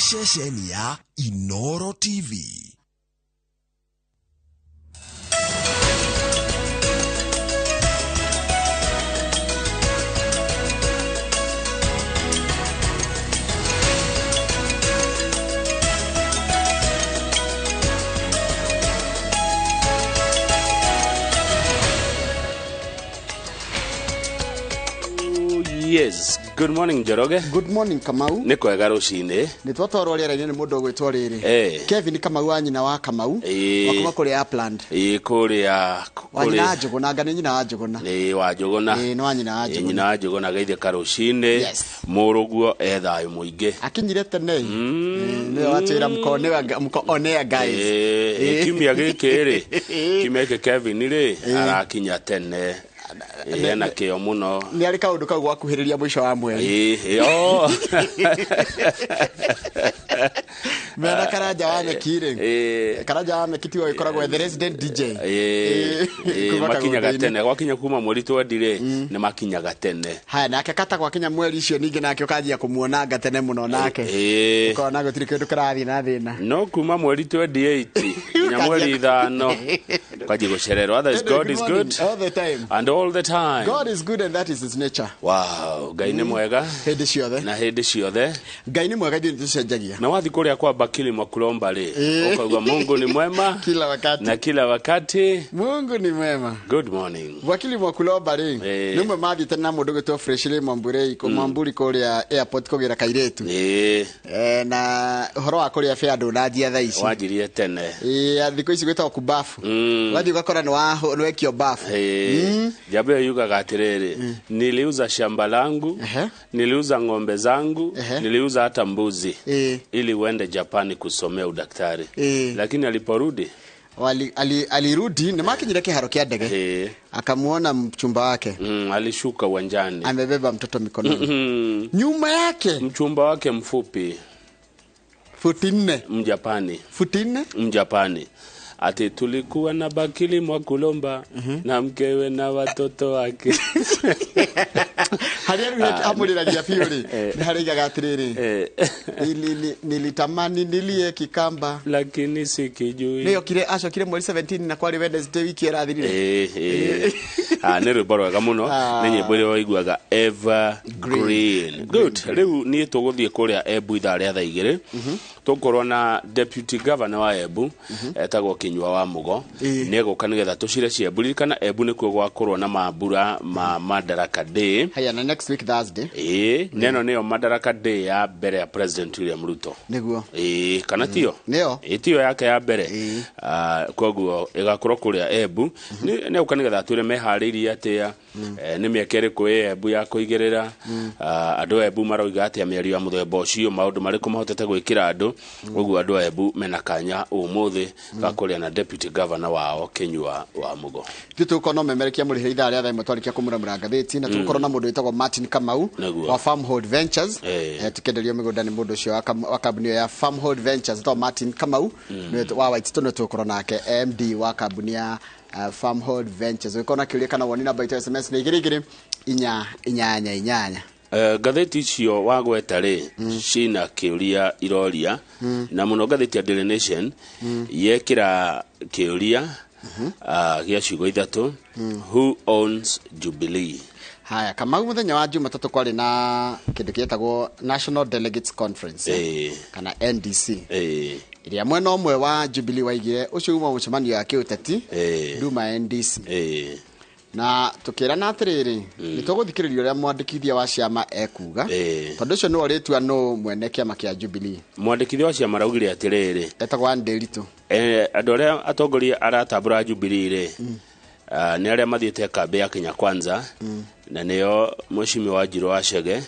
Ceceni ya Inoro TV. Yes, good morning Njoroge. Good morning Kamau. Nĩ kwega rũcinĩ. Nĩ twatwarwo rĩera-inĩ nĩ mũndũ ũgwĩtwo rĩrĩ. Eh. Kevin Kamau wa nyina wa Kamau. Eh. Wa kuma kũrĩa Upland. Ĩ kũrĩa Wa nyina wa Njũgũna, anga nĩ nyina wa Njũgũna. Ĩ wa Njũgũna. Ĩ, nĩ wa nyina wa Ĩ, Njũgũna. nyina wa Njũgũna geithĩka rũcinĩ. Yes. Mũrũguo e thayũ mũingĩ. Akinyire tene. Nĩwe watwĩra mko mko on air guys. Ĩ, ĩ, kiumia gĩkĩ rĩ, kiumia gĩkĩ Kevin rĩ, arakinya tene. Ĩ, ena kĩo mũno. Nĩ arĩ kaũndũ kau gwakuhĩrĩria mũico wa mweri. Ĩ, ĩ, oh. Mena Karanja wa Meki rĩ. Ĩ. Karanja wa Meki tiwe ũgĩkoragwo the resident DJ. Ĩ, ĩ, Kuma makinyaga Kagũndũ-inĩ. tene gwakinya kuma mweri twendi rĩ nĩ makinyaga tene. Haya nake kata gwakinya mweri icio ningĩ nake ũkanjia kũmuonanga tene mũno nake. Ĩ. Ũkona gũtirĩ kĩndũ kĩrathiĩ na thĩna. No kuma mweri 28 nginya mweri ithano kwanjia gũcererwo. Otherwise God is good All the time. and all the time. God is good and that is his nature. Wow, Ngai nĩ mwega Hĩndĩ ciothe. na hĩndĩ ciothe. Ngai nĩ mwega ithuĩ nĩtũcenjagia. Na wathi kũrĩa kwa Bakili Mwakulomba rĩ, Ĩ. ũkauga Mungu ni mwema Kila wakati. na kila wakati. Mungu ni mwema. Good morning. Wakili Mwakulomba rĩ, Ĩ. nĩ ũmwe mathiĩte na mũndũ ũgwĩtwo Freshly Mwamburi Mwamburi kũrĩa airport kũgĩra kairĩtu. Ĩ, Eh, na ũhoro wa kũrĩa fare ndũnanjia thaa ici. wanjirie tene. Ĩ, thikũ ici gwĩtagwo kubafu. Wathiĩ ũgakora nĩ wekio bafu. Ĩ, jambo ĩyo yugaga atĩrĩrĩ, niliuza shamba langu, Ehe. niliuza ng'ombe zangu, Ehe. niliuza hata mbuzi Ĩ. ili uende Japani kusomea udaktari. Ĩ. Lakini aliporudi Alirudi nĩ makinyire kĩharo kĩa ndege eh, akamuona mchumba wake alishuka uwanjani. amebeba mtoto mikononi. Nyuma yake Mchumba wake mfupi futi nne Mjapani, futi nne Mjapani ati tulikuwa na Bakili Mwakulomba na mkewe na watoto wake. Harĩa rĩu amũrĩragia biũ rĩ nĩ harĩa aigaga atĩrĩrĩ, Eh, nilitamani nilie kikamba lakini sikijui. nĩokire acokire mweri 17 na kwarĩ Wednesday wiki ĩrathirire. Eh, eh. Ah, nĩ rwĩmbo rwega mũno. Ah. Nĩ nyĩmbo ĩrĩa waiguaga ever green. Good. Rĩu niĩ tũgũthiĩ kũrĩa Embu ithaa rĩa thaa igĩrĩ, tũkorwo na deputy governor wa Embu etagwo Kinyua wa Mugo. Ĩ. Nĩ egũka nĩgetha tũcire cia Embu. Ririkana Embu nĩkuo gwakorwo na mambura ma Madaraka Day. Haya, na next week Thursday. Ĩĩ, neno nĩyo Madaraka Day ya mbere ya President William Ruto. Nĩguo. Ĩĩ, kana tiyo? Nĩyo. Ĩĩ, tiyo yake ya mbere. Ĩĩ. Ah, koguo ĩgakorwo kũrĩa Embu. Nĩ ũka nĩgetha atwĩre meharĩirie atĩa, nĩ mĩeke ĩrĩkũ ĩ Embu ya kũigĩrĩra, ah, andũ a Embu maroiga atĩa mĩario ya mũthemba ũcio, maũndũ marĩkũ mahotete gwĩkĩra andũ. Ũguo andũ a Embu mena kanya ũmũthĩ ga kũrĩa na deputy governor wao Kinyua wa Mugo. Ithuĩ tũgũkorwo no memerekia mũrĩhĩre ithaa rĩa thaa ĩmwe twarĩkia kũmuramura ngathĩti, na tũgũkorwo na mũndũ wĩtagwo Martin Kamau Nĩguo. wa Farmhold Ventures. Eh. Eh, tũkĩenderio mĩgũnda nĩ mũndũ ũcio wa kambuni ĩyo ya Farmhold Ventures wĩtagwo Martin Kamau nĩwe wa Waititũ, nĩwe tũgũkorwo nake MD wa kambuni ya Farmhold Ventures. Ũgĩkorwo na kĩũria kana woni, namba itũ ya SMS nĩ igĩrĩ igĩrĩ inya inyanya inyanya. Ngathĩti icio wagweta rĩ cina kĩũria iroria na mũno ngathĩti ya Daily Nation yekĩra kĩũria gĩa ciugo ithatũ, who owns Jubilee? Haya Kamau, mũthenya wa Jumatatũ kwarĩ na kĩndũ kĩetagwo National Delegates Conference, kana NDC, ĩrĩa mwena ũmwe wa Jubilee waigire ũcio uma mũcemanio ya kĩũteti, nduma NDC. Na tũkĩrana atĩrĩrĩ, nĩ tũgũthikĩrĩria ũrĩa mwandĩkithia wa ciama ekuga, tondũ ũcio nĩwe ũrĩtua nũ mwene kĩama kĩa Jubilee. Mwandĩkithia wa ciama araugire atĩrĩrĩ, Etagwo Ann Nderitu. Andũ arĩa atongoria aratambũra Jubilee rĩ, nĩ arĩa mathiĩte kambĩ ya Kenya Kwanza, na nĩo Mheshimiwa Wanjirũ wa Chege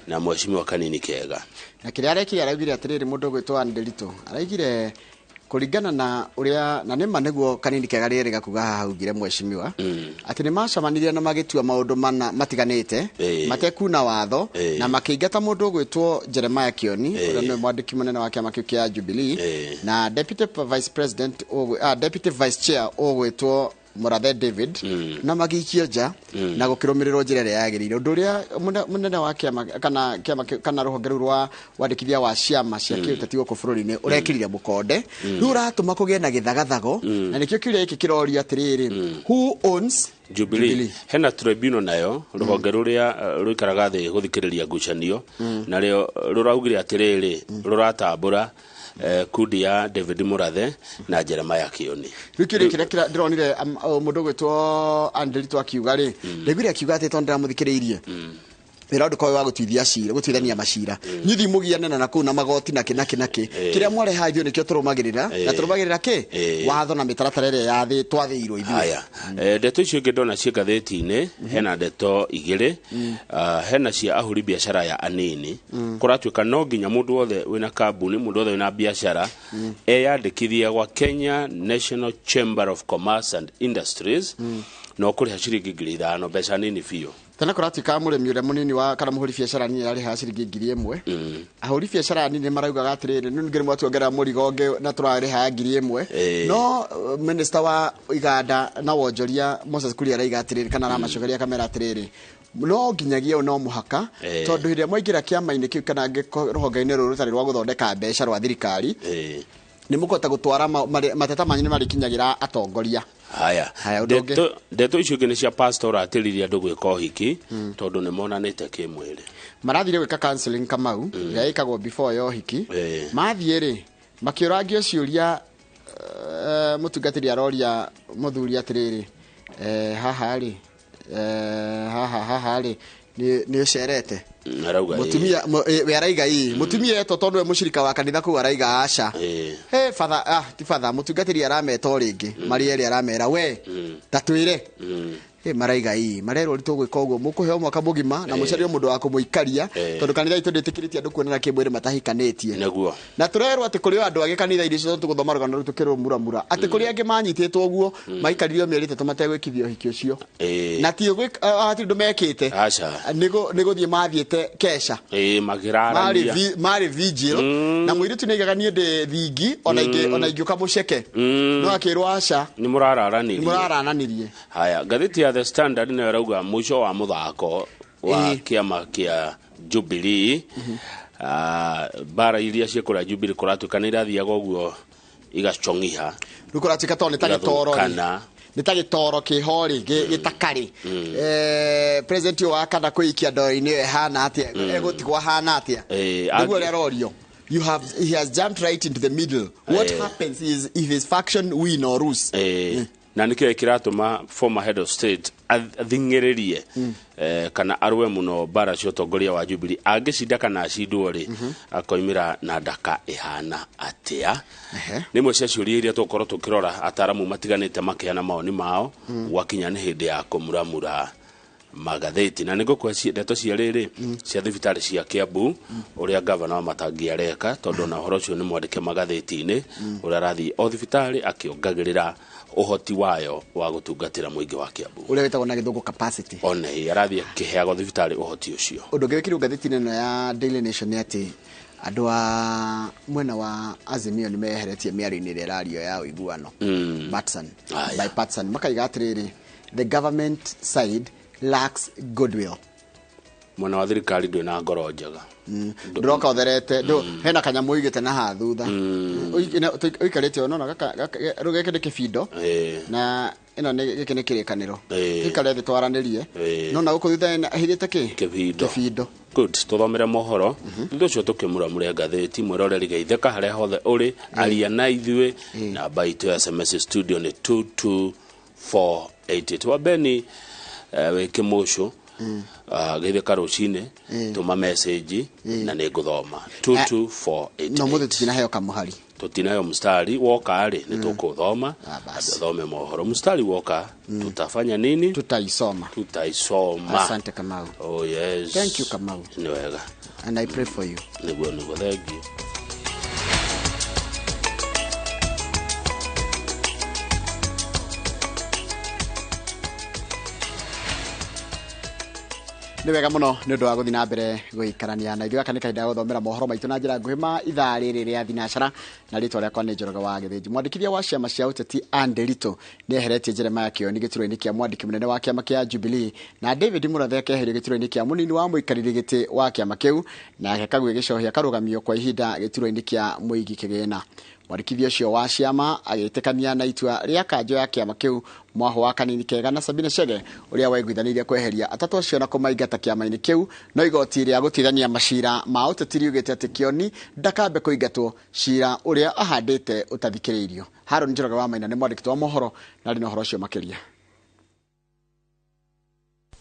na Mheshimiwa Kanini Kega. Na kĩrĩa arekire, araugire atĩrĩrĩ, mũndũ ũgwĩtwo Ann Nderitu araugire kũringana na ũrĩa na nĩma nĩguo Kanini Kega rĩerĩga kuga haha augire mheshimiwa atĩ nĩ macemanirie na magĩtua maũndũ mana matiganĩte matekuna watho, na makĩingata mũndũ ũgwĩtwo Jeremiah Kioni, ũrĩa nĩwe mwandĩki mũnene wa kĩama kĩu kĩa Jubilee, na deputy vice president deputy vice chair ũgwĩtwo Murathe David na magĩikio nja na gũkĩrũmĩrĩrwo njĩra ĩrĩa yagĩrĩire. Ũndũ ũrĩa mũnene wa kĩama kana kĩama kana rũhonge rũu rwa wandĩkithia wa ciama cia kĩũteti gũkũ bũrũri-inĩ ũrekĩrire mũkonde, rĩu ũratũma kũgĩe na gĩthagathago, na nĩkĩo kĩũria gĩkĩ kĩrorio atĩrĩrĩ, who owns Jubilee? Hena tribunal nayo, rũhonge rũrĩa rũikaraga thĩ gũthikĩrĩria ngucanio, narĩo rũraugire atĩrĩrĩ, rũratambũra kundi ya David Murathe na Jeremiah Kioni. Rĩu kĩũria kĩrĩa ndĩronire mũndũ ũgwĩtwo Anderito akiuga rĩ, ndaiguire akiuga atĩ tondũ ndĩramũthikĩrĩirie, wĩra ndũkorwo wa gũtuithia cira, gũtuithania macira, nyuthi mũgiane na kũu na magoti na kĩ na kĩ na kĩ, kĩrĩa mwareha ithuĩ nĩkĩo tũrũmagĩrĩra, na tũrũmagĩrĩra kĩ? Watho na mĩtaratara ĩrĩa yathĩ twathĩirwo ithuĩ. Haya, ndeto icio ingĩ ndona ciĩ ngathĩti-inĩ, hena ndeto igĩrĩ. Ah, hena cia ahũri biacara ya anini. Kũratuĩka no nginya mũndũ wothe wĩna kambuni, mũndũ wothe wĩna biacara eyandĩkithia gwa Kenya National Chamber of Commerce and Industries, no kũrĩha ciringi 5,000, mbeca nini biũ. Tene kũratuĩka mũrĩmi ũrĩa mũnini wa kana mũhũri biacara nini ararĩhaga ciringi 1,000. Ahũri biacara nini maraugaga atĩrĩrĩ, nĩ ningĩ mwatuongerera mũrigo ũngĩ na tũrarĩhaga 1,000. No minister wa iganda na wonjoria Moses Kuria araiga atĩrĩrĩ, kana aramacokeria akamera atĩrĩrĩ, no nginyagia no mũhaka, tondũ hĩndĩ ĩrĩa mwaingĩra kĩama-inĩ kĩu kana rũhonge-inĩ rũrũ rũtarĩ rwa gũthondeka mbeca rwa thirikari, nĩ mũkũhota gũtwara mateta manyu nĩ marĩkinyagĩra atongoria. Haya. Haya, ũndũ ũngĩ? Ndeto icio ingĩ nĩ cia pastor atĩrĩria andũ gwĩka ũhiki tondũ nĩ monanĩte kĩmwĩrĩ. Marathire gwĩka counseling, Kamau, ĩrĩa ĩkagwo before ya ũhiki. Mathiĩ rĩ, makĩũrangio ciũria, mũtungatĩri aroria mũthuri atĩrĩrĩ, haha rĩ, haha rĩ, nĩ ũcerete? Arauga ĩĩ. Mũtumia we araiga ĩ, mũtumia etwo tondũ we mũcirika wa kanitha kũu araiga aca. He father, ah, ti father, mũtungatĩri arameta o rĩngĩ marĩ erĩ, aramera we ta twĩre. Ĩ maraiga ĩ, marerwo nĩ tũgwĩka ũguo, mũkũheo mwaka mũgima na mũcarie mũndũ wa kũmũikaria, tondũ kanitha itũ ndĩtĩkĩrĩtie andũ kuonana kĩmwĩrĩ matahikanĩtie. Na tũrerwo atĩ kũrĩ o andũ angĩ kanitha-inĩ icio, tũgũthoma rũgano rũu tũkĩrũmuramura, atĩ kũrĩ angĩ manyitĩtwo ũguo maikaririo mĩeri 3 mategwĩkithia ũhiki ũcio. Na ti hatirĩ ũndũ mekĩte. Aca. Nĩ gũthiĩ mathiĩte kesha. Ĩĩ, marĩ makĩrarania. Marĩ vigil, na mũirĩtu nĩ aigaga niĩ ndĩ thingi ona ingĩ ona ingĩũka mũceke, no akĩrwo aca. Nĩ mũrararanĩria. Nĩ mũrarananirie. Haya, ngathĩti ya The Standard nayo ĩrauga mũico wa mũthako wa kĩama kĩa Jubilee. Ah, mbara iria ciĩ kũrĩa Jubilee kũratuĩka nĩ irathiaga ũguo igacong'iha. Rĩu kũratuĩka tondũ nĩ ta gĩtoro rĩ, Igathũkana. Nĩ ta gĩtoro kĩho rĩ, gĩtakarĩ. President ũyũ wa kana kwĩikia ndoro-inĩ ĩyo ĩhana atĩa, egũtigwo ahana atĩa? Nĩguo ũrĩa arorio, you have he has jumped right into the middle. What happens is if his faction win or lose? Na nĩkĩo kĩratũma former head of state athing'ĩrĩrie kana arũe mũno mbara cia ũtongoria wa Jubilee. Angĩcinda kana acindwo rĩ, akoimĩra na ndaka ĩhana atĩa? Nĩ imwe cia ciũria iria tũgũkorwo tũkĩrora, ataramu matiganĩte makĩheana mawoni mao gwakinya nĩ hĩndĩ ya kũmuramura magathĩti. Na nĩngũkũhe ndeto cia rĩrĩ cia thibitarĩ cia Kiambu, ũrĩa gavana wa Matangi areka, tondũ ona ũhoro ũcio nĩ mwandĩke magathĩti-inĩ, ũrĩa arathiĩ o thibitarĩ akĩongagĩrĩra ũhoti wayo wa gũtungatĩra mũingĩ wa Kiambu. Ũrĩa wĩtagwo na gĩthũngũ capacity. One arathiĩ akĩheagwo thibitarĩ ũhoti ũcio. Ũndũ ũngĩ wĩkĩrwo ngathĩti-inĩ ĩno ya Daily Nation nĩ atĩ andũ a mwena wa Azimio nĩ meheretie mĩario-inĩ ĩrĩa ĩrario ya ũiguano Patson, Aya. by Patson, makaiga atĩrĩrĩ, the government side lacks goodwill. Mwena wa thirikari ndwĩ na ngoro njega. Ndũroka ũtherete, hena kanyamũ ũigĩte na haha thutha. Ũikarĩte ũyũ, nona rĩu gĩkĩ nĩ kĩbindo, na ĩno nĩ gĩkĩ nĩ kĩrĩkanĩro. Tũikare thĩ twaranĩrie. Nona gũkũ thutha hithĩte kĩ? Kĩbindo. Kĩbindo. Good, tuthomere mohoro thutha ũcio tũkĩmuramure ngathĩti. Mwĩroreri geithĩka harĩa hothe ũrĩ, aria na ithuĩ. Namba itũ ya SMS studio nĩ 22488. Wambeni wĩ kĩmũcũ, geithĩka rũcinĩ, tũma message na nĩ ngũthoma 22488. No mũthĩ tũtinaheo kamũhari. Tutinayo mstari, woka rĩ nĩ tũkũthoma. Ah, basi. Athome mohoro, mstari woka tutafanya nini? Tutaisoma. Tutaisoma. Asante, Kamau. Oh yes. Thank you, Kamau. Nĩ wega. And I pray for you. Nĩguo, thank you. Nĩ wega mũno nĩ ũndũ wa gũthiĩ na mbere gũikarania na ithuĩ. Gaka nĩ kahinda ga gũthomera mohoro maitũ na njĩra nguhĩ ma ithaa rĩrĩ rĩa thinacara, na rĩtwa rĩakwa nĩ Njoroge wa Gĩthĩnji. Mwandĩkithia wa ciama cia ũteti Ann Nderitu nĩ eheretie Jeremiah Kioni gĩturwa-inĩ kĩa mwandĩki mũnene wa kĩama kĩa Jubilee, na David Murathe akeherio gĩturwa-inĩ kĩa mũnini wa mũikarĩri gĩtĩ wa kĩama kĩu, nake Kagwe Gĩcohi akarũgamio kwa ihinda gĩturwa-inĩ kĩa mũigi kĩgĩna. Mwandĩkithia ũcio wa ciama agĩtĩkania na itua rĩa kanjo ya kĩama kĩu mwaho wa Kanini Kega na Sabina Chege ũrĩa waiguithanĩirie kweheria atatũ acio na kũmaingata kĩama-inĩ kĩu. No igoti rĩa gũtuithania macira ma ũteti riugĩte atĩ Kioni ndakambe kũingatwo cira ũrĩa ahandĩte ũtathikĩrĩirio. Haron Njoroge wa Maina nĩ mwandĩki wa mohoro na arĩ na ũhoro ũcio makĩria.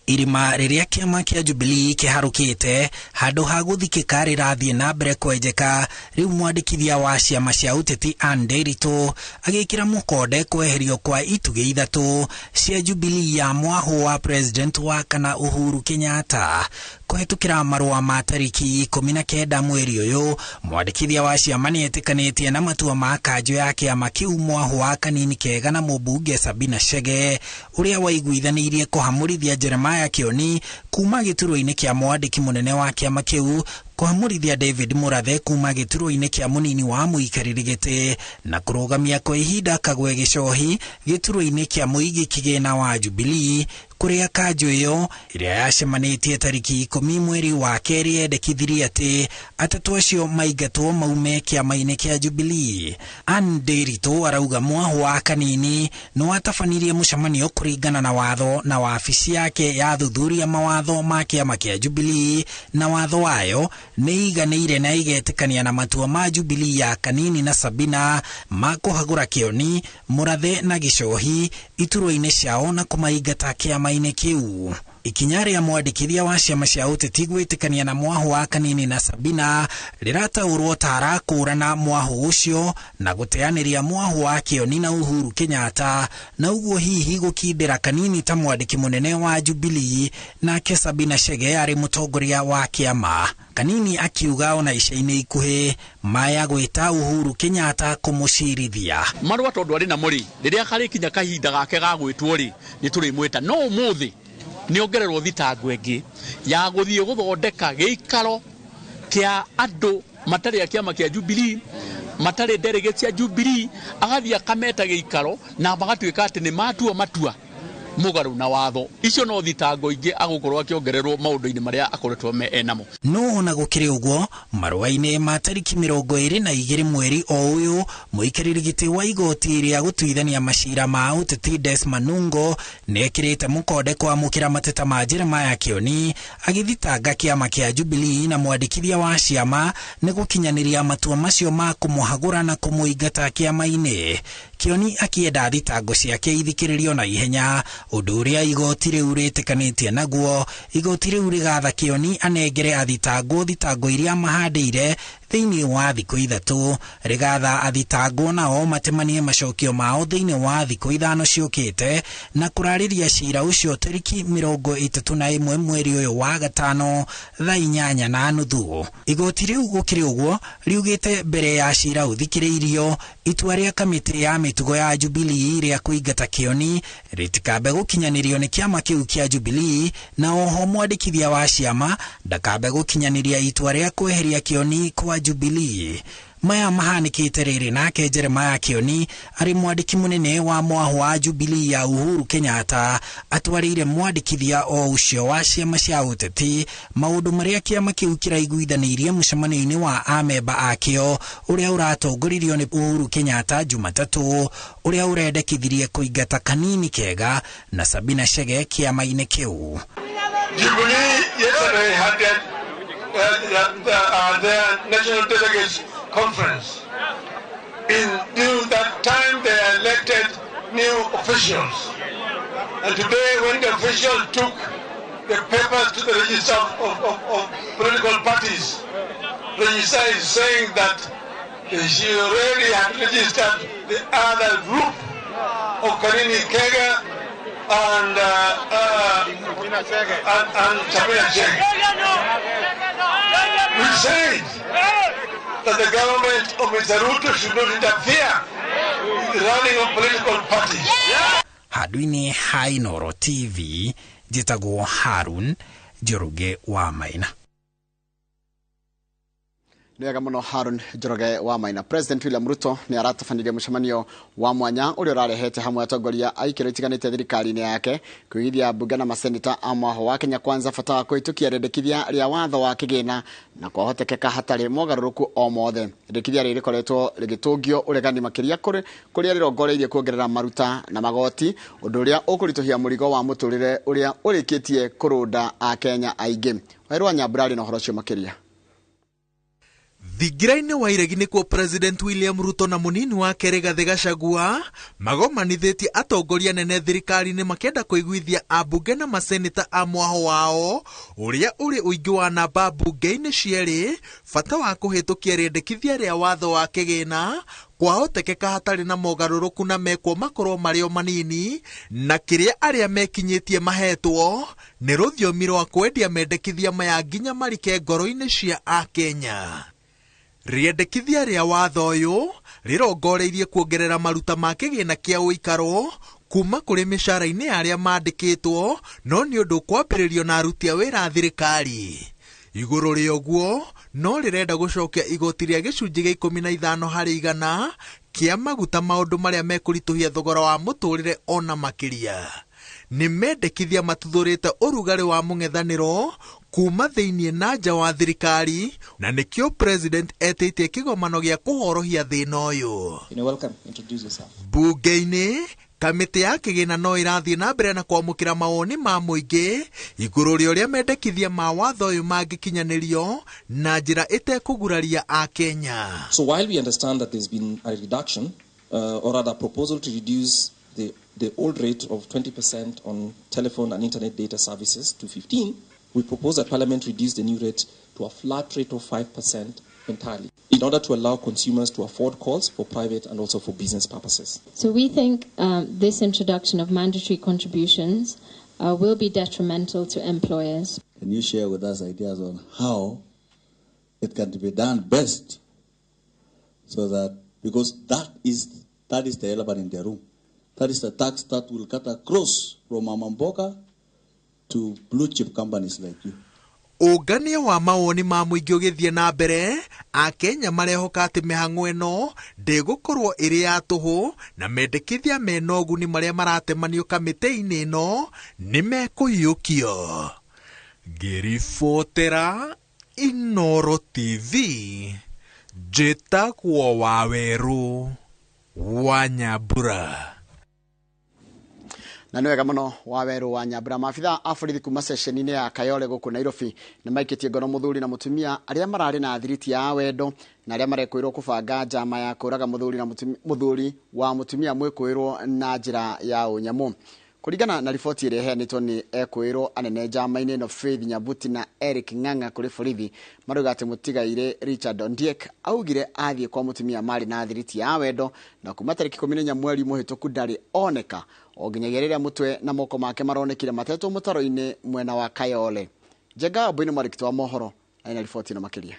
Irima rĩrĩa kĩama kĩa Jubilee kĩharũkĩte handũ ha gũthikĩka rĩrathiĩ na mbere kwenjeka. Rĩu mwandĩkithia wa ciama cia ũteti Ann Nderitu agĩkĩra mũkonde kweherio kwa itugĩ ithatũ cia Jubilee ya mwahũ wa president wa kana Uhuru Kenyatta. Kũhetũkĩra marũa ma tarĩki 19 mweri ũyũ, mwandĩkithia wa ciama nĩetĩkanĩtie na matua ma kanjũ ya kĩama kĩu mwahũ wa Kanini Kega na mũmbunge Sabina Chege ũrĩa waiguithanĩirie kũhamũrithia Jeremiah Kioni kuma gĩturwa-inĩ kĩa mwandĩki mũnene wa kĩama kĩu, kũhamũrithia David Murathe kuma gĩturwa-inĩ kĩa mũnini wa mũikarĩri gĩtĩ, na kũrũgamia kwa ihinda Kagwe Gĩcohi gĩturwa-inĩ kĩa mũigi kĩgĩna wa Jubilee, kũrĩa kanjũ ĩyo ĩrĩa yacemanĩtie tarĩki 10 mweri wa kerĩ yendekithirie atĩ atatũ acio maingatwo maume kĩama-inĩ kĩa Jubilee. Ann Nderitu arauga mwahũ wa Kanini nĩ watabanirie mũcemanio kũringana na watho na wabici yake ya thuthuria mawatho ma kĩama kĩa Jubilee, na watho wayo nĩ iganĩire na igetĩkania na matua ma Jubilee ya Kanini na Sabina ma kũhagũra Kioni, Murathe na Gĩcohi iturwa-inĩ ciao na kũmaingata kĩama-inĩ kĩu. Ikinya rĩa mwandĩkithia wa ciama cia ũteti gwĩtĩkania na mwahũ wa Kanini na Sabina rĩrataũrwo ta arakũrana mwahũ ũcio na gũteanĩria mwahũ wa Kioni na Uhuru Kenyatta, na ũguo hihi gũkindĩra Kanini ta mwandĩki mũnene wa Jubilee nake Sabina Chege arĩ mũtongoria wa kĩama. Kanini akiuga ona ica-inĩ ikuhĩ maya gwĩta Uhuru Kenyatta kũmũcirithia. Marũa tondũ arĩ namo rĩ, rĩrĩa karĩkinya kahinda gake ga gwĩtwo rĩ, nĩ tũrĩmwĩta. No ũmũthĩ nĩ ongererwo thitango ĩngĩ ya gũthiĩ gũthondeka gĩikaro kĩa andũ matarĩ a kĩama kĩa Jubilee, matarĩ delegates cia Jubilee, agathiĩ akameta gĩikaro na magatuĩka atĩ nĩ matua matua mũgarũ na watho. Icio no thitango ingĩ agũkorwo akĩongererwo maũndũ-inĩ marĩa akoretwo me enamo. No ona gũkĩrĩ ũguo, marũa-inĩ ma tarĩki 22 mweri o ũyũ, mũikarĩri gĩtĩ wa igoti rĩa gũtuithania macira ma ũteti Des Manungo nĩekĩrĩte mũkonde kwamũkĩra mateta ma Jeremiah Kioni agĩthitanga kĩama kĩa Jubilee na mwandĩkithia wa ciama nĩ gũkinyanĩria matua macio ma kũmũhagũra na kũmũingata kĩama-inĩ. Kioni akĩenda thitango ciake ithikĩrĩrio na ihenya, ũndũ ũrĩa igoti rĩu rĩtĩkanĩtie naguo. Igoti rĩu rĩgatha Kioni anengere athitangwo thitango iria mahandĩire thĩinĩ wa thikũ 3, rĩgatha athitangwo nao matemanie macokio mao thĩinĩ wa thikũ 5 ciũkĩte, na kũrarĩria cira ũcio tarĩki 31 mweri ũyũ wa gatano thaa 8:30. Igoti rĩu gũkĩrĩ ũguo riugĩte mbere ya cira ũthikĩrĩirio itua rĩa kamĩtĩ ya mĩtugo ya Jubilee rĩa kũingata Kioni rĩtikambe gũkinyanĩrio nĩ kĩama kĩu kĩa Jubilee, na oho mwandĩkithia wa ciama ndakambe gũkinyanĩria itua rĩa kweheria Kioni kwa Jubilee. Maya mahanĩkĩte rĩrĩ nake Jeremiah Kioni arĩ mwandĩki mũnene wa mwahũ wa Jubilee ya Uhuru Kenyatta atwarĩire mwandĩkithia o ũcio wa ciama cia ũteti maũndũ marĩa kĩama kĩu kĩraiguithanĩirie mũcemanio-inĩ wa amemba akĩo ũrĩa ũratongoririo nĩ Uhuru Kenyatta Jumatatũ, ũrĩa ũrendekithirie kũingata Kanini Kega na Sabina Chege kĩama-inĩ kĩu. Jubilee yesterday had their National Delegates Conference. In due that time, they elected new officials. And today, when the officials took the papers to the register of political parties, the register is saying that she already had registered the other group of Kanini Kega and Sabina Chege. We said that the government of Mr. Ruto should not interfere in the running of political parties. Handũ-inĩ ha Inooro TV, njĩtagwo Harun Njoroge wa Maina. Nĩ wega mũno Harun Njoroge wa Maina. President William Ruto nĩ aratabanirie mũcemanio wa mwanya ũrĩa ũrarehete hamwe atongoria a ikĩro itiganĩte thirikari-inĩ yake kũigithia mbunge na maseneta a mwaho wa Kenya Kwanza bata wa kũhĩtũkia rĩendekithia rĩa watho wa kĩgĩna na kwahotekeka hatarĩ mogarũrũku o mothe. Rĩendekithia rĩrĩ rĩkoretwo rĩgĩtũngio ũregani makĩria kũrĩa rĩrongoreirie kuongerera maruta na magoti, ũndũ ũrĩa ũkũritũhia mũrigo wa mũtũrĩre ũrĩa ũrĩkĩtie kũrũnda Akenya aingĩ. Wairũ wa Nyambura arĩ na ũhoro ũcio makĩria. Thingira-inĩ wa iregi nĩkuo President William Ruto na mũnini wake Rigathĩ Gachagua magomanithĩtie atongoria nene thirikari-inĩ makĩenda kũiguithia ambunge na maseneta a mwaho wao ũrĩa ũrĩ ũingĩ wa namba mbunge-inĩ cierĩ bata wa kũhĩtũkia rĩendekithia rĩa watho wa kĩgĩna kwahotekeka hatarĩ na mogarũrũku na mekwo makorwo marĩ o manini na kĩrĩa arĩa mekinyĩtie mahetwo nĩ rũthiomi rwa kwendia mendekithia maya nginya marike ngoro-inĩ cia Akenya. Rĩendekithia rĩa watho ũyũ rĩrongoreirie kuongerera maruta ma kĩgĩna kĩa ũikaro kuma kũrĩ mĩcara-inĩ ya arĩa mandĩkĩtwo no nĩ ũndũ kwambĩrĩrio na aruti a wĩra a thirikari. Igũrũ rĩa ũguo no rĩrenda gũcokia igoti rĩa gĩcunjĩ gĩa 15 harĩ igana kĩa maguta maũndũ marĩa mekũritũhia thogora wa mũtũrĩre ona makĩria. Nĩ mendekithia matuthũrĩte ũrugarĩ wa mũng'ethanĩro kuma thĩinĩ na nja wa thirikari na nĩkĩo president etĩtie kĩgomano gĩa kũhorohia thĩna ũyũ. Bunge-inĩ kamĩtĩ ya kĩgĩna no ĩrathiĩ na mbere na kwamũkĩra mawoni ma mũingĩ igũrũ rĩa ũrĩa mendekithia ma watho ũyũ mangĩkinyanĩrio na njĩra ĩtekũguraria Akenya. So while we understand that there's been a reduction or rather proposal to reduce the old rate of 20% on telephone and internet data services to 15, we propose that Parliament reduce the new rate to a flat rate of 5% entirely in order to allow consumers to afford calls for private and also for business purposes. So we think this introduction of mandatory contributions will be detrimental to employers. Can you share with us ideas on how it can be done best so that, because that is the elephant in the room. That is the tax that will cut across from Mamamboka to blue chip companies like you. Ũngania wa mawoni ma mũingĩ ũgĩthiĩ na mbere, Akenya marehoka atĩ mĩhang'o ĩno ndĩgũkorwo ĩrĩ ya tũhũ na mendekithia mena ũguni marĩa maratemanio kamĩtĩ-inĩ ĩno nĩ mekũiyũkio. Ngĩribotera Inooro TV, njĩtagwo Wawerũ wa Nyambura. Na nĩ wega mũno Wawerũ wa Nyambura. Maabitha a borithi kuma ceceni-inĩ ya Kayole gũkũ Nairobi nĩ maikĩtie ngono mũthuri na mũtumia arĩa mararĩ na thiriti ya wendo na arĩa marekwĩrwo kũbanga njama ya kũraga mũthuri na mũthuri wa mũtumia mwĩkũĩrwo na njĩra ya ũnyamũ. Kũringana na riboti ĩrĩa ĩheanĩtwo nĩ ekwĩrwo anene njama-inĩ ĩno Faith Nyabuti na Eric Ng'ang'a kũrĩ borithi, marauga atĩ mũtigairĩ Richard Ondiek augire athiĩ kwa mũtumia marĩ na thiriti ya wendo na kuma tarĩki 14 mweri mũhĩtũku ndarĩ oneka o nginyagia rĩrĩa mũtwe na moko make maronekire matetwo mũtaro-inĩ mwena wa Kayole. Njenga Wambui nĩ mwandĩki wa mohoro na riboti ĩno makĩria.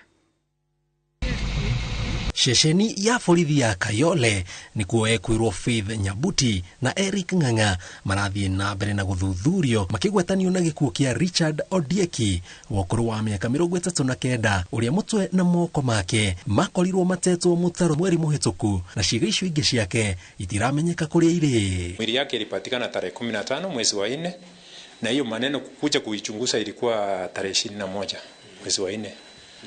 Ceceni ya borithi ya Kayole nĩkuo ekwĩrwo Faith Nyabuti na Eric Ng'ang'a marathiĩ na mbere na gũthuthurio makĩgwetanio na gĩkuũ kĩa Richard Ondieki wa ũkũrũ wa mĩaka 39 ũrĩa mũtwe na moko make makorirwo matetwo mũtaro mweri mũhĩtũku na ciĩga icio ingĩ ciake itiramenyeka kũrĩa irĩ. Mwili yake ilipatikana tarehe 15 mwezi wa 4 na hiyo maneno kukuja kuichunguza ilikuwa tarehe 21 mwezi wa 4.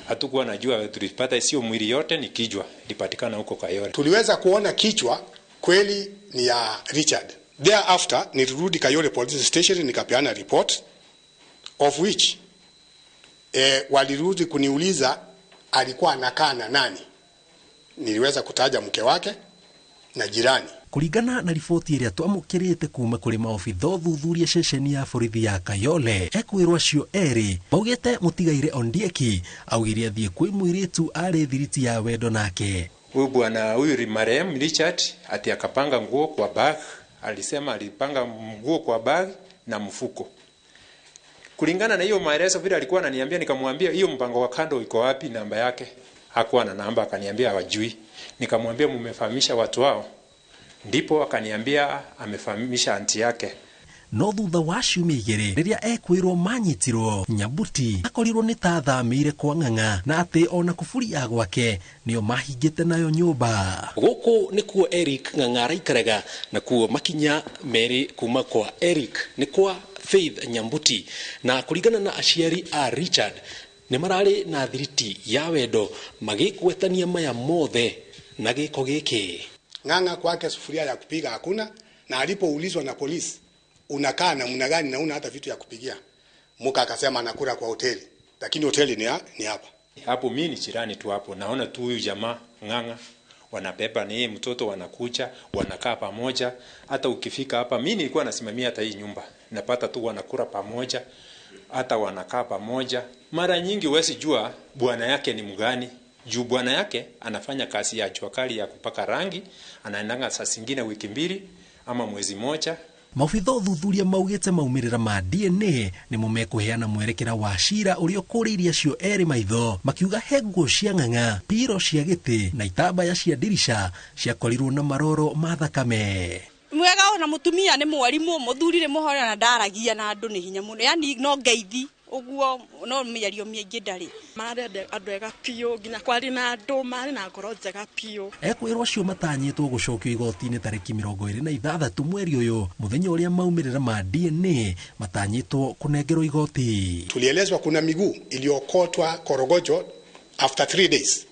Hatukuwa najua, tulipata sio mwili yote, ni kichwa ilipatikana huko Kayole. Tuliweza kuona kichwa kweli ni ya Richard. Thereafter nilirudi Kayole police station nikapeana report of which walirudi kuniuliza alikuwa anakaa na nani. Niliweza kutaja mke wake na jirani. Kũringana na riboti ĩrĩa twamũkĩrĩte kuma kũrĩ maobitha ũthuthuria ceceni ya borithi ya Kayole, ekwĩrwo acio erĩ maugĩte mũtigaire Ondieki augire athiĩ kwĩ mũirĩtu arĩ thiriti ya wendo nake. Huyu bwana huyu marehemu Richard ati akapanga nguo kwa bag, alisema alipanga nguo kwa bag na mfuko. Kulingana na hiyo maelezo vile alikuwa ananiambia, nikamwambia hiyo mpango wa kando iko wapi, namba yake. Hakuwa na namba, akaniambia hawajui. Nikamwambia mmefahamisha watu wao? Ndipo akaniambia amefahamisha anti yake. No thutha wa ciumia igĩrĩ rĩrĩa ekwĩrwo manyitirwo, Nyabuti akorirwo nĩ ta athamĩire kwa Ng'ang'a na atĩ ona kuburi ya gwake nĩyo mahingĩte nayo nyũmba. Gũkũ nĩkuo Eric Ng'ang'a araikaraga, na kuo makinya merĩ kuma kwa Eric nĩ kwa Faith Nyambuti, na kũringana na aciari a Richard nĩ mararĩ na thiriti ya wendo magĩgwetania maya mothe na gĩko gĩkĩ. Ng'ang'a kwake sufuria ya kupiga hakuna, na alipoulizwa na polisi unakaa namna gani na una hata vitu ya kupigia, muka akasema anakula kwa hoteli, lakini hoteli ni hapa hapo. Mimi ni jirani tu hapo, naona tu huyu jamaa Ng'ang'a wanabeba ni mtoto, wanakuja wanakaa pamoja. Hata ukifika hapa, mimi nilikuwa nasimamia hata hii nyumba, napata tu wanakula pamoja, hata wanakaa pamoja. Mara nyingi huwezi jua bwana yake ni mgani, juu bwana yake anafanya kazi ya jua kali ya kupaka rangi, anaendanga saa zingine wiki mbili ama mwezi moja. Maobitha ũthuthuria maugĩte maumĩrĩra ma DNA nĩmo mekũheana mwerekera wa cira ũrĩa ũkũrĩirie acio erĩ maitho, makiuga he nguo cia Ng'ang'a, piro cia gĩtĩ na itambaya cia ndirica ciakorirwo na maroro ma thakame. Mwega ona mũtumia nĩ mwarimũ, mũthuri nĩ mũhoro na ndaragia na andũ nĩ hinya mũno, yani no ngeithi ũguo, no mĩario mĩingĩ ndarĩ. Marĩ andũ ega biũ, nginya kwarĩ na andũ marĩ na ngoro njega biũ. Ekwĩrwo acio matanyĩtwo gũcokio igoti-inĩ tarĩki 26 mweri ũyũ, mũthenya ũrĩa maumĩrĩra ma DNA matanyĩtwo kũnengerwo igoti. Tulielezwa kuna miguu iliyokotwa Korogocho after 3 days.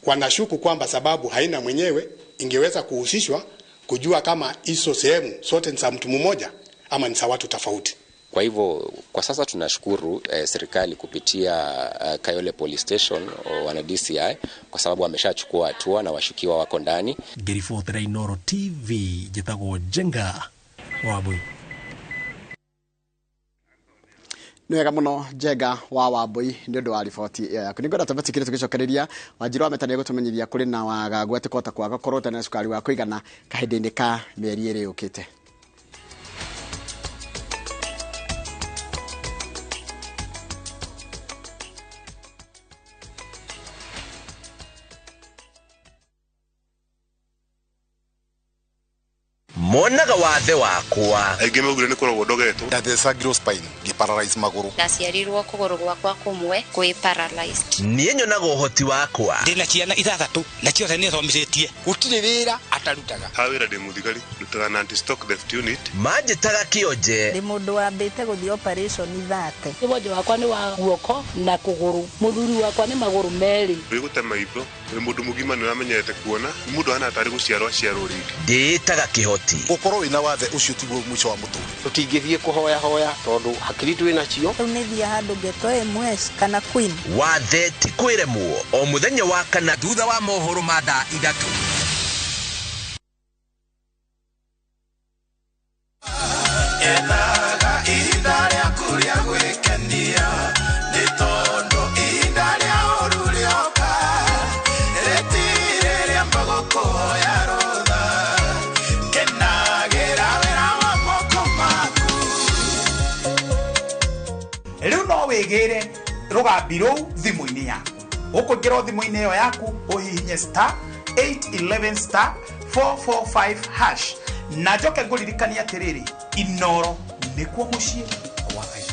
Wanashuku kwamba sababu haina mwenyewe ingeweza kuhusishwa kujua kama hizo sehemu zote ni za mtu mmoja ama ni za watu tofauti. Kwa hivyo kwa sasa tunashukuru serikali kupitia Kayole Police Station wana DCI kwa sababu wameshachukua hatua na washukiwa wako ndani. Ngĩribotera Inooro TV, njĩtagwo Njenga Wambui. Nĩ wega mũno Njenga wa Wambui nĩ ũndũ wa riboti ĩyo yaku. Nĩngwenda tũbatikire tũgĩcokereria Wanjiru wa Meta nĩegũtũmenyithia kũrĩ na wagagu atĩ kũhota kwaga gũkorwo ũtarĩ na cukari wa kũigana kahinda-inĩ ka mĩeri ĩrĩ yũkĩte. Monaga wathe wakwa aingĩ maugire nĩ kũrogwo ndogetwo. Ndathecangirwo spine ngĩparalyze magũrũ. Ndaciarirwo kũgũrũ gwakwa kũmwe kwĩ paralyzed. Niĩ nyonaga ũhoti wakwa. Ndĩna ciana ithathatũ na ciothe nĩ thomithĩtie. Gũtirĩ wĩra atarutaga. Ha wĩra ndĩ mũthigari, ndutaga na anti-stock theft unit. Manjĩtaga kĩonje. Ndĩ mũndũ wambĩte gũthiĩ operation thate. Wonje wakwa nĩ wa guoko na kũgũrũ, mũthuri wakwa nĩ magũrũ merĩ. Wĩ maitho, wĩ mũndũ mũgima nĩ ũramenyerete kuona, mũndũ hana tarĩ gũciarwo aciarwo rĩngĩ. Ndĩĩtaga kĩhoti. Gũkorwo wĩna wathe ũcio tiguo mũico wa mũtũrĩre. Tũtingĩthiĩ kũhoya hoya tondũ hakiri twĩ nacio. Rĩu nĩ thiĩ handũ ngetwo MS kana Queen. Wathe ti kwĩremwo o mũthenya wa kana thutha wa mohoro ma thaa 3. Ethaga ihinda rĩaku rĩa gwĩkenia, nĩ tondũ ihinda rĩa ũru rĩoka, rĩtirĩ rĩamba gũkũhoya rũtha, kenagĩra wĩra wa moko maku. Rĩu no wĩgĩre rũgambi rũu thimũ-inĩ yaku. Ũkũingĩra thimũ-inĩ ĩyo yaku ũhihinye star 811 star 445 hash. Na njoke ngũririkanie atĩrĩrĩ, Inooro nĩkuo mũciĩ kwa Ngai.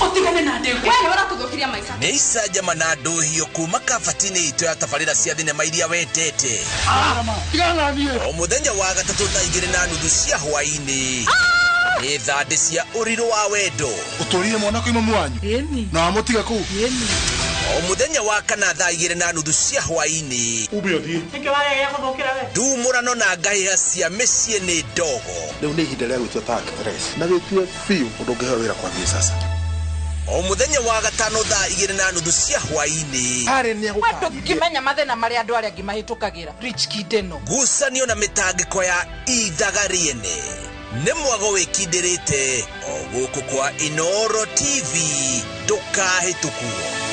Ũtigane na ndegwa. We nĩwe ũratũthũkiria maica. Nĩ icanjama na ndũhio kuma kabati-inĩ itũ ya tabarĩra cia thinema iria wendete. O mũthenya wa gatatũ thaa 2:30 cia hwaĩ-inĩ. Nĩ thandĩ cia ũrirũ wa wendo. Ũtũrire mwana kwĩ mamu wanyu? Na wamũtiga kũu? O mũthenya wa kana thaa 2:30 cia hwaĩ-inĩ. Ume ũthiĩ. Nĩkĩ waregea gũthũkĩra we? Ndumũrano na ngahĩha cia mĩciĩ nĩ ndogo. Rĩu nĩ ihinda rĩa gwĩtua ta actress. Na wĩtue biũ ũndũ ũngĩheo wĩra kwambia sasa. O mũthenya wa gatano thaa 2:30 cia hwaĩ-inĩ. Ndũngĩmenya mathĩna marĩa andũ arĩa angĩ mahĩtũkagĩra. Rich Kid ĩno. Ngucanio na mĩtangĩko ya ithaga rĩene. Nĩ mwago wĩkindĩrĩte o gũkũ kwa Inooro TV, ndũkahĩtũkwo.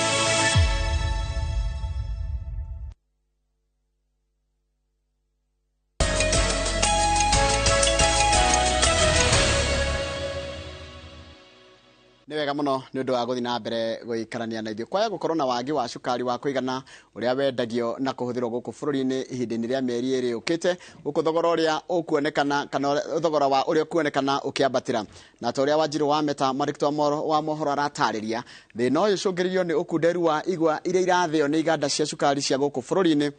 Nĩ wega mũno nĩ ũndũ wa gũthiĩ na mbere gũikarania na ithuĩ. Kwaya gũkorwo na wagi wa cukari wa kũigana ũrĩa wendagio na kũhũthĩrwo gũkũ bũrũri-inĩ ihinda-inĩ rĩa mĩeri 2 yũkĩte, gũkũ thogora ũrĩa ũkuonekana kana thogora wa ũrĩa ũkuonekana ũkĩambatĩra. Na ta ũrĩa Wanjirũ wa Meta mwandĩki wa mohoro aratarĩria, thĩna ũyũ ũcũngĩrĩirio nĩ ũkunderu wa igwa iria irathĩo nĩ iganda cia cukari cia gũkũ bũrũri-inĩ,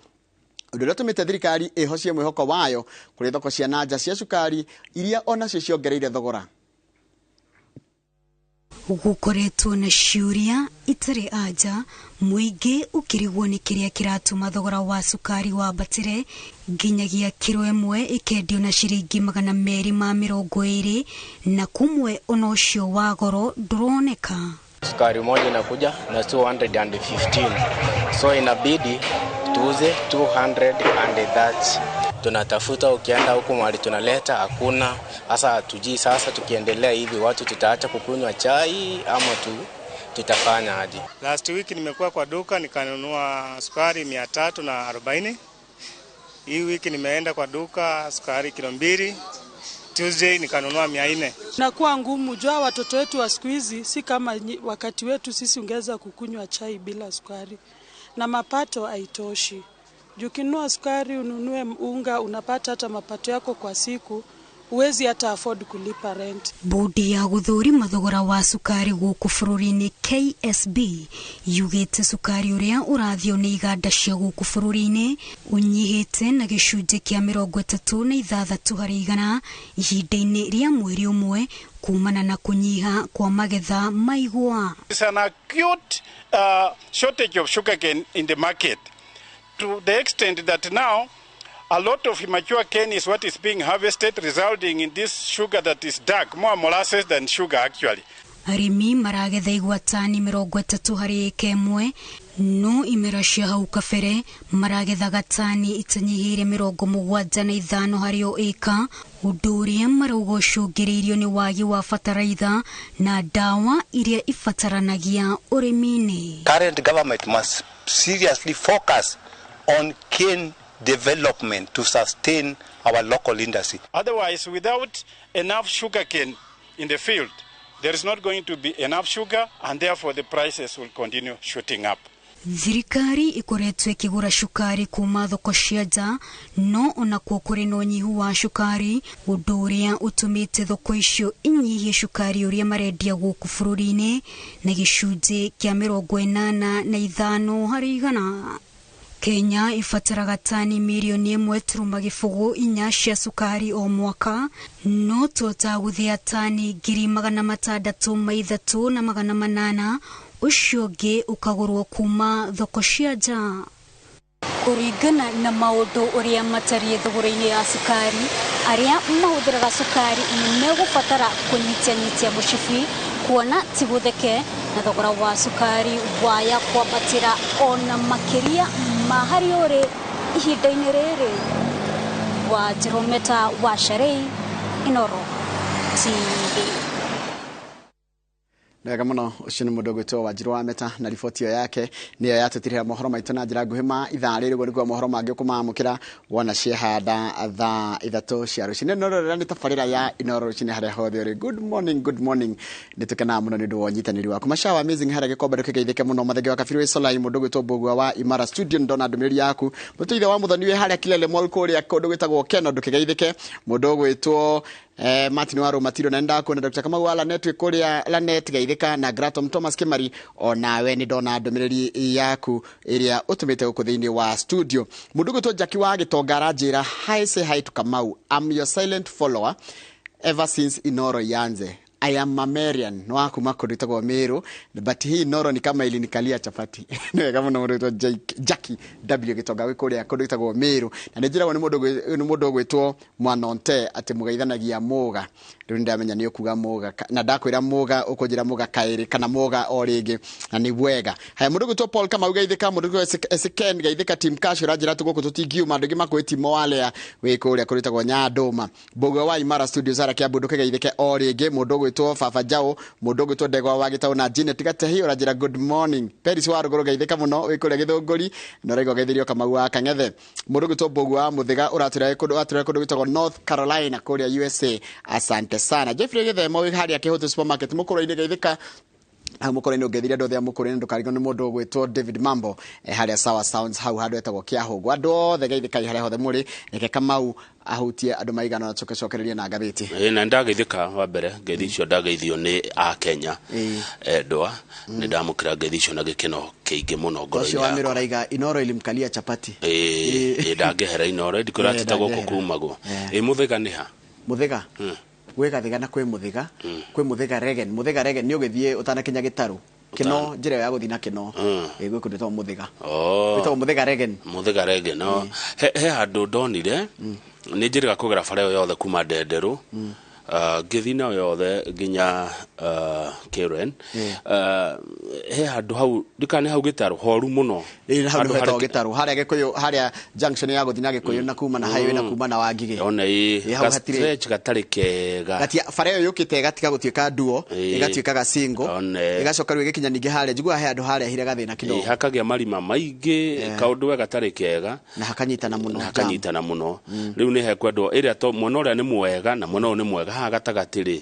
ũndũ ũrĩa ũtũmĩte thirikari ĩhocie mwĩhoko wayo kũrĩ thoko cia nanja cia cukari iria onacio ciongereire thogora. Gukoretwo na ciũria itarĩ anja, mũingĩ ũkĩrigwo nĩ kĩrĩa kĩratũma thogora wa cukari wambatĩre nginyagia kiro ĩmwe ĩkendio na ciringi 220, na kumwe ona ũcio wa goro ndũroneka. Sukari moja inakuja na 215, so inabidi tuuze 230. Tunatafuta, ukienda huku mahali tunaleta hakuna. Sasa hatujui, sasa tukiendelea hivi watu tutaacha kukunywa chai ama tutafanya aje? Last week nimekuwa kwa duka nikanunua sukari 340. Hii wiki nimeenda kwa duka sukari kilo 2. Tuesday nikanunua 400. Inakuwa ngumu, jua watoto wetu wa siku hizi si kama wakati wetu sisi ungeweza kukunywa chai bila sukari. Na mapato haitoshi. Ukinunua sukari ununue unga, unapata hata mapato yako kwa siku huwezi hata afford kulipa rent. Bodi ya guthũrima thogora wa cukari gũkũ bũrũri-inĩ KSB yugĩte cukari ũrĩa ũrathio nĩ iganda cia gũkũ bũrũri-inĩ ũnyihĩte na gĩcunjĩ kĩa 36 harĩ igana ihinda-inĩ rĩa mweri ũmwe kumana na kũnyiha kwa magetha ma igwa. It's an acute shortage of sugarcane in the market to the extent that now a lot of immature cane is what is being harvested, resulting in this sugar that is dark, more molasses than sugar actually. Arĩmi maragetha igwa tani 30 harĩ ĩka ĩmwe, no imera cia hau kabere maragethaga tani itanyihĩire 75 harĩ o ĩka, ũndũ ũrĩa marauga ũcũngĩrĩirio nĩ wagi wa bataraitha na ndawa iria ibataranagia ũrĩmi-inĩ. Current government must seriously focus on cane development to sustain our local industry. Otherwise, without enough sugarcane in the field, there is not going to be enough sugar, and therefore the prices will continue shooting up. Thirikari ikoretwo ĩkĩgũra cukari kuma thoko cia nja, no onakuo kũrĩ na ũnyihu wa cukari, ũndũ ũrĩa ũtũmĩte thoko icio inyihie cukari ũrĩa marendia gũkũ bũrũri-inĩ na gĩcunjĩ kĩa 85 harĩ igana. Kenya ibataraga tani mirioni 1.04 cia cukari o mwaka, no tota gũthĩa tani 603,800, ũcio ũngĩ ũkagũrwo kuma thoko cia nja. Kũringana na maũndũ ũrĩa matariĩ thogora-inĩ ya cukari, arĩa mahũthĩraga cukari nĩ megũbatara kũnyitanyitia mũcibi kuona ti gũtheke na thogora wa cukari waya kwambatĩra ona makĩria ma harĩ ũrĩ ihinda-inĩ rĩrĩ. Wanjirũ Meta wa Sharei, Inooro TV. Wega mũno, ũcio nĩ mũndũ ũgwĩtwo Wanjirũ wa Meta na riboti ĩyo yake nĩyo yatũtirĩra mohoro maitũ na njĩra nguhĩ ma ithaa rĩrĩ. Ũguo nĩguo mohoro mangĩ ũkũmamũkĩra wona ciehanda thaa 3 cia rũcinĩ. No rĩrĩa nĩ tabarĩra ya Inooro rũcinĩ harĩa hothe ũrĩ. Good morning, good morning. Nĩ tũkenaga mũno nĩ ũndũ wa ũnyitanĩri waku. Mashawa amazing harĩa gĩkombe ndũkĩgeithĩke mũno. Mathenge wa Kabirũ Solai, mũndũ ũgwĩtwo Mbũgua wa Imara Studio, ndona ndũmĩrĩri yaku. Mũtũithe wa Mũthoni wĩ harĩa Kilele Mall kũrĩa kũndũ gwĩtagwo Keno, ndũkĩgeithĩke. Mũndũ ũgwĩtwo Martin wa Rũmatiro na ndakuona Dr. Kamau wa Lanet wĩ kũrĩa Lanet geithĩka, na Gratom Thomas Kimari, onawe nĩ ndona ndũmĩrĩri yaku ĩrĩa ũtũmĩte gũkũ thĩinĩ wa studio. Mũndũ ũgwĩtwo Jackie wa Gĩtonga aranjĩra, hi, say hi to Kamau, I'm your silent follower ever since Inooro ianze. I am Mamerian, no wakuma kũndũ gwĩtagwo Meru, but hii Inooro ni kama ilinikalia chapati. Nĩ wega mũno mũndũ ũgwĩtwo Jackie W Gĩtonga wĩ kũrĩa kũndũ gwĩtagwo Meru, na nĩ njĩragwo nĩ mũndũ ũgwĩtwo Mwanonte atĩ mũgeithanagia mũga. Rĩu nĩ ndamenya nĩ ũkuga mũga, na ndakwĩra mũga ũkũnjĩra mũga kaĩrĩ kana mũga o rĩngĩ, na nĩ wega. Haya, mũndũ ũgwĩtwo Paul Kamau geithĩka, mũndũ ũgwĩtwo Ken geithĩka, Tim Cash ũranjĩra atĩ gũkũ tũtingiuma, andũ aingĩ makũĩ Timo Walea wĩ kũrĩa kũrĩtagwo Nyandũma. Mbũgua wa Imara Studio Sara Kiambu ndũkĩgeithĩke o rĩngĩ. Mũndũ ũgwĩtwo ũgwĩtwo Baba Jao, mũndũ ũgwĩtwo Ndegwa wa Gĩtaũ na Janet Gatehi ũranjĩra good morning. Peris wa Rũgũrũ geithĩka mũno wĩ kũrĩa Gĩthũngũri na ũraigua geithĩrio Kamau wa Kang'ethe. Mũndũ ũgwĩtwo Mbogu wa Mũthĩga ũratwĩra kũndũ gwĩtagwo North Carolina kũrĩa USA. Asante sana. Jeffrey Gĩthemo wĩ harĩa Kĩhũtũ supermarket mũkũrũ-inĩ geithĩka hau mũkũrũ-inĩ ũngeithirie andũ othe a mũkũrũ-inĩ ndũkarigwo nĩ mũndũ ũgwĩtwo David Mambo harĩa Sawa Sounds hau handũ etagwo Kĩahũngũ. Andũ othe geithĩkai harĩa hothe mũrĩ, reke Kamau ahutie andũ maigana na tũcokererie na ngathĩti. Ĩ, na ndageithĩka wa mbere ngeithi icio ndageithio nĩ a Kenya endwa, nĩ ndamũkĩra ngeithi icio na gĩkeno kĩingĩ mũno ngoro-inĩ Ũcio wa yakwa. Mĩro araiga Inoro ilimkalia chapati. Ĩ, ndangĩhera Inoro ndikwĩra atĩ ta gũkũ Ndangĩhera. kumagwo. Ĩ, Mũthĩga nĩ ha? Mũthĩga gwĩ Gathĩga na kwĩ Mũthĩga, kwĩ Mũthĩga Regen. Mũthĩga Regen nĩ ũgĩthiĩ ũtanakinya Gĩtarũ Kĩno, njĩra ĩyo ya gũthiĩ na Kĩno, ĩ gwĩ kũndũ gwĩtagwo Mũthĩga, gwĩtagwo Mũthĩga Regen. Mũthĩga Regen no he handũ ndonire nĩ njĩrĩga kũgera bara ĩyo yothe kuma Ndenderũ, ngĩthiĩ nayo yothe nginya Karen. He handũ hau ndikana nĩ hau Gĩtarũ horu mũno. Ĩ, hau Handũ nĩho hetagwo harĩ- Gĩtarũ, harĩa Gĩkũyũ, harĩa junction ya gũthiĩ na Gĩkũyũ na kuma na highway na kuma na Wangigĩ. Ona ĩ Ĩ, hau ka hatirĩ- stretch gatarĩ kega. Gatia bara ĩyo yũkĩte ĩgatiga gũtuĩka duo, ĩgatuĩka gacingo, ĩgacoka rĩu ĩgĩkinya ningĩ harĩa njiguaga he handũ harehire gathĩna kidogo. Ĩ, hakagĩa marima maingĩ, kaũndũ we gatarĩ kega na hakanyitana mũno, na hakanyitana mũno. Rĩu nĩ hekwendwo ĩrĩa to mwena ũrĩa nĩ mwega na mwena ũyũ nĩ mwega haha gatagatĩ rĩ,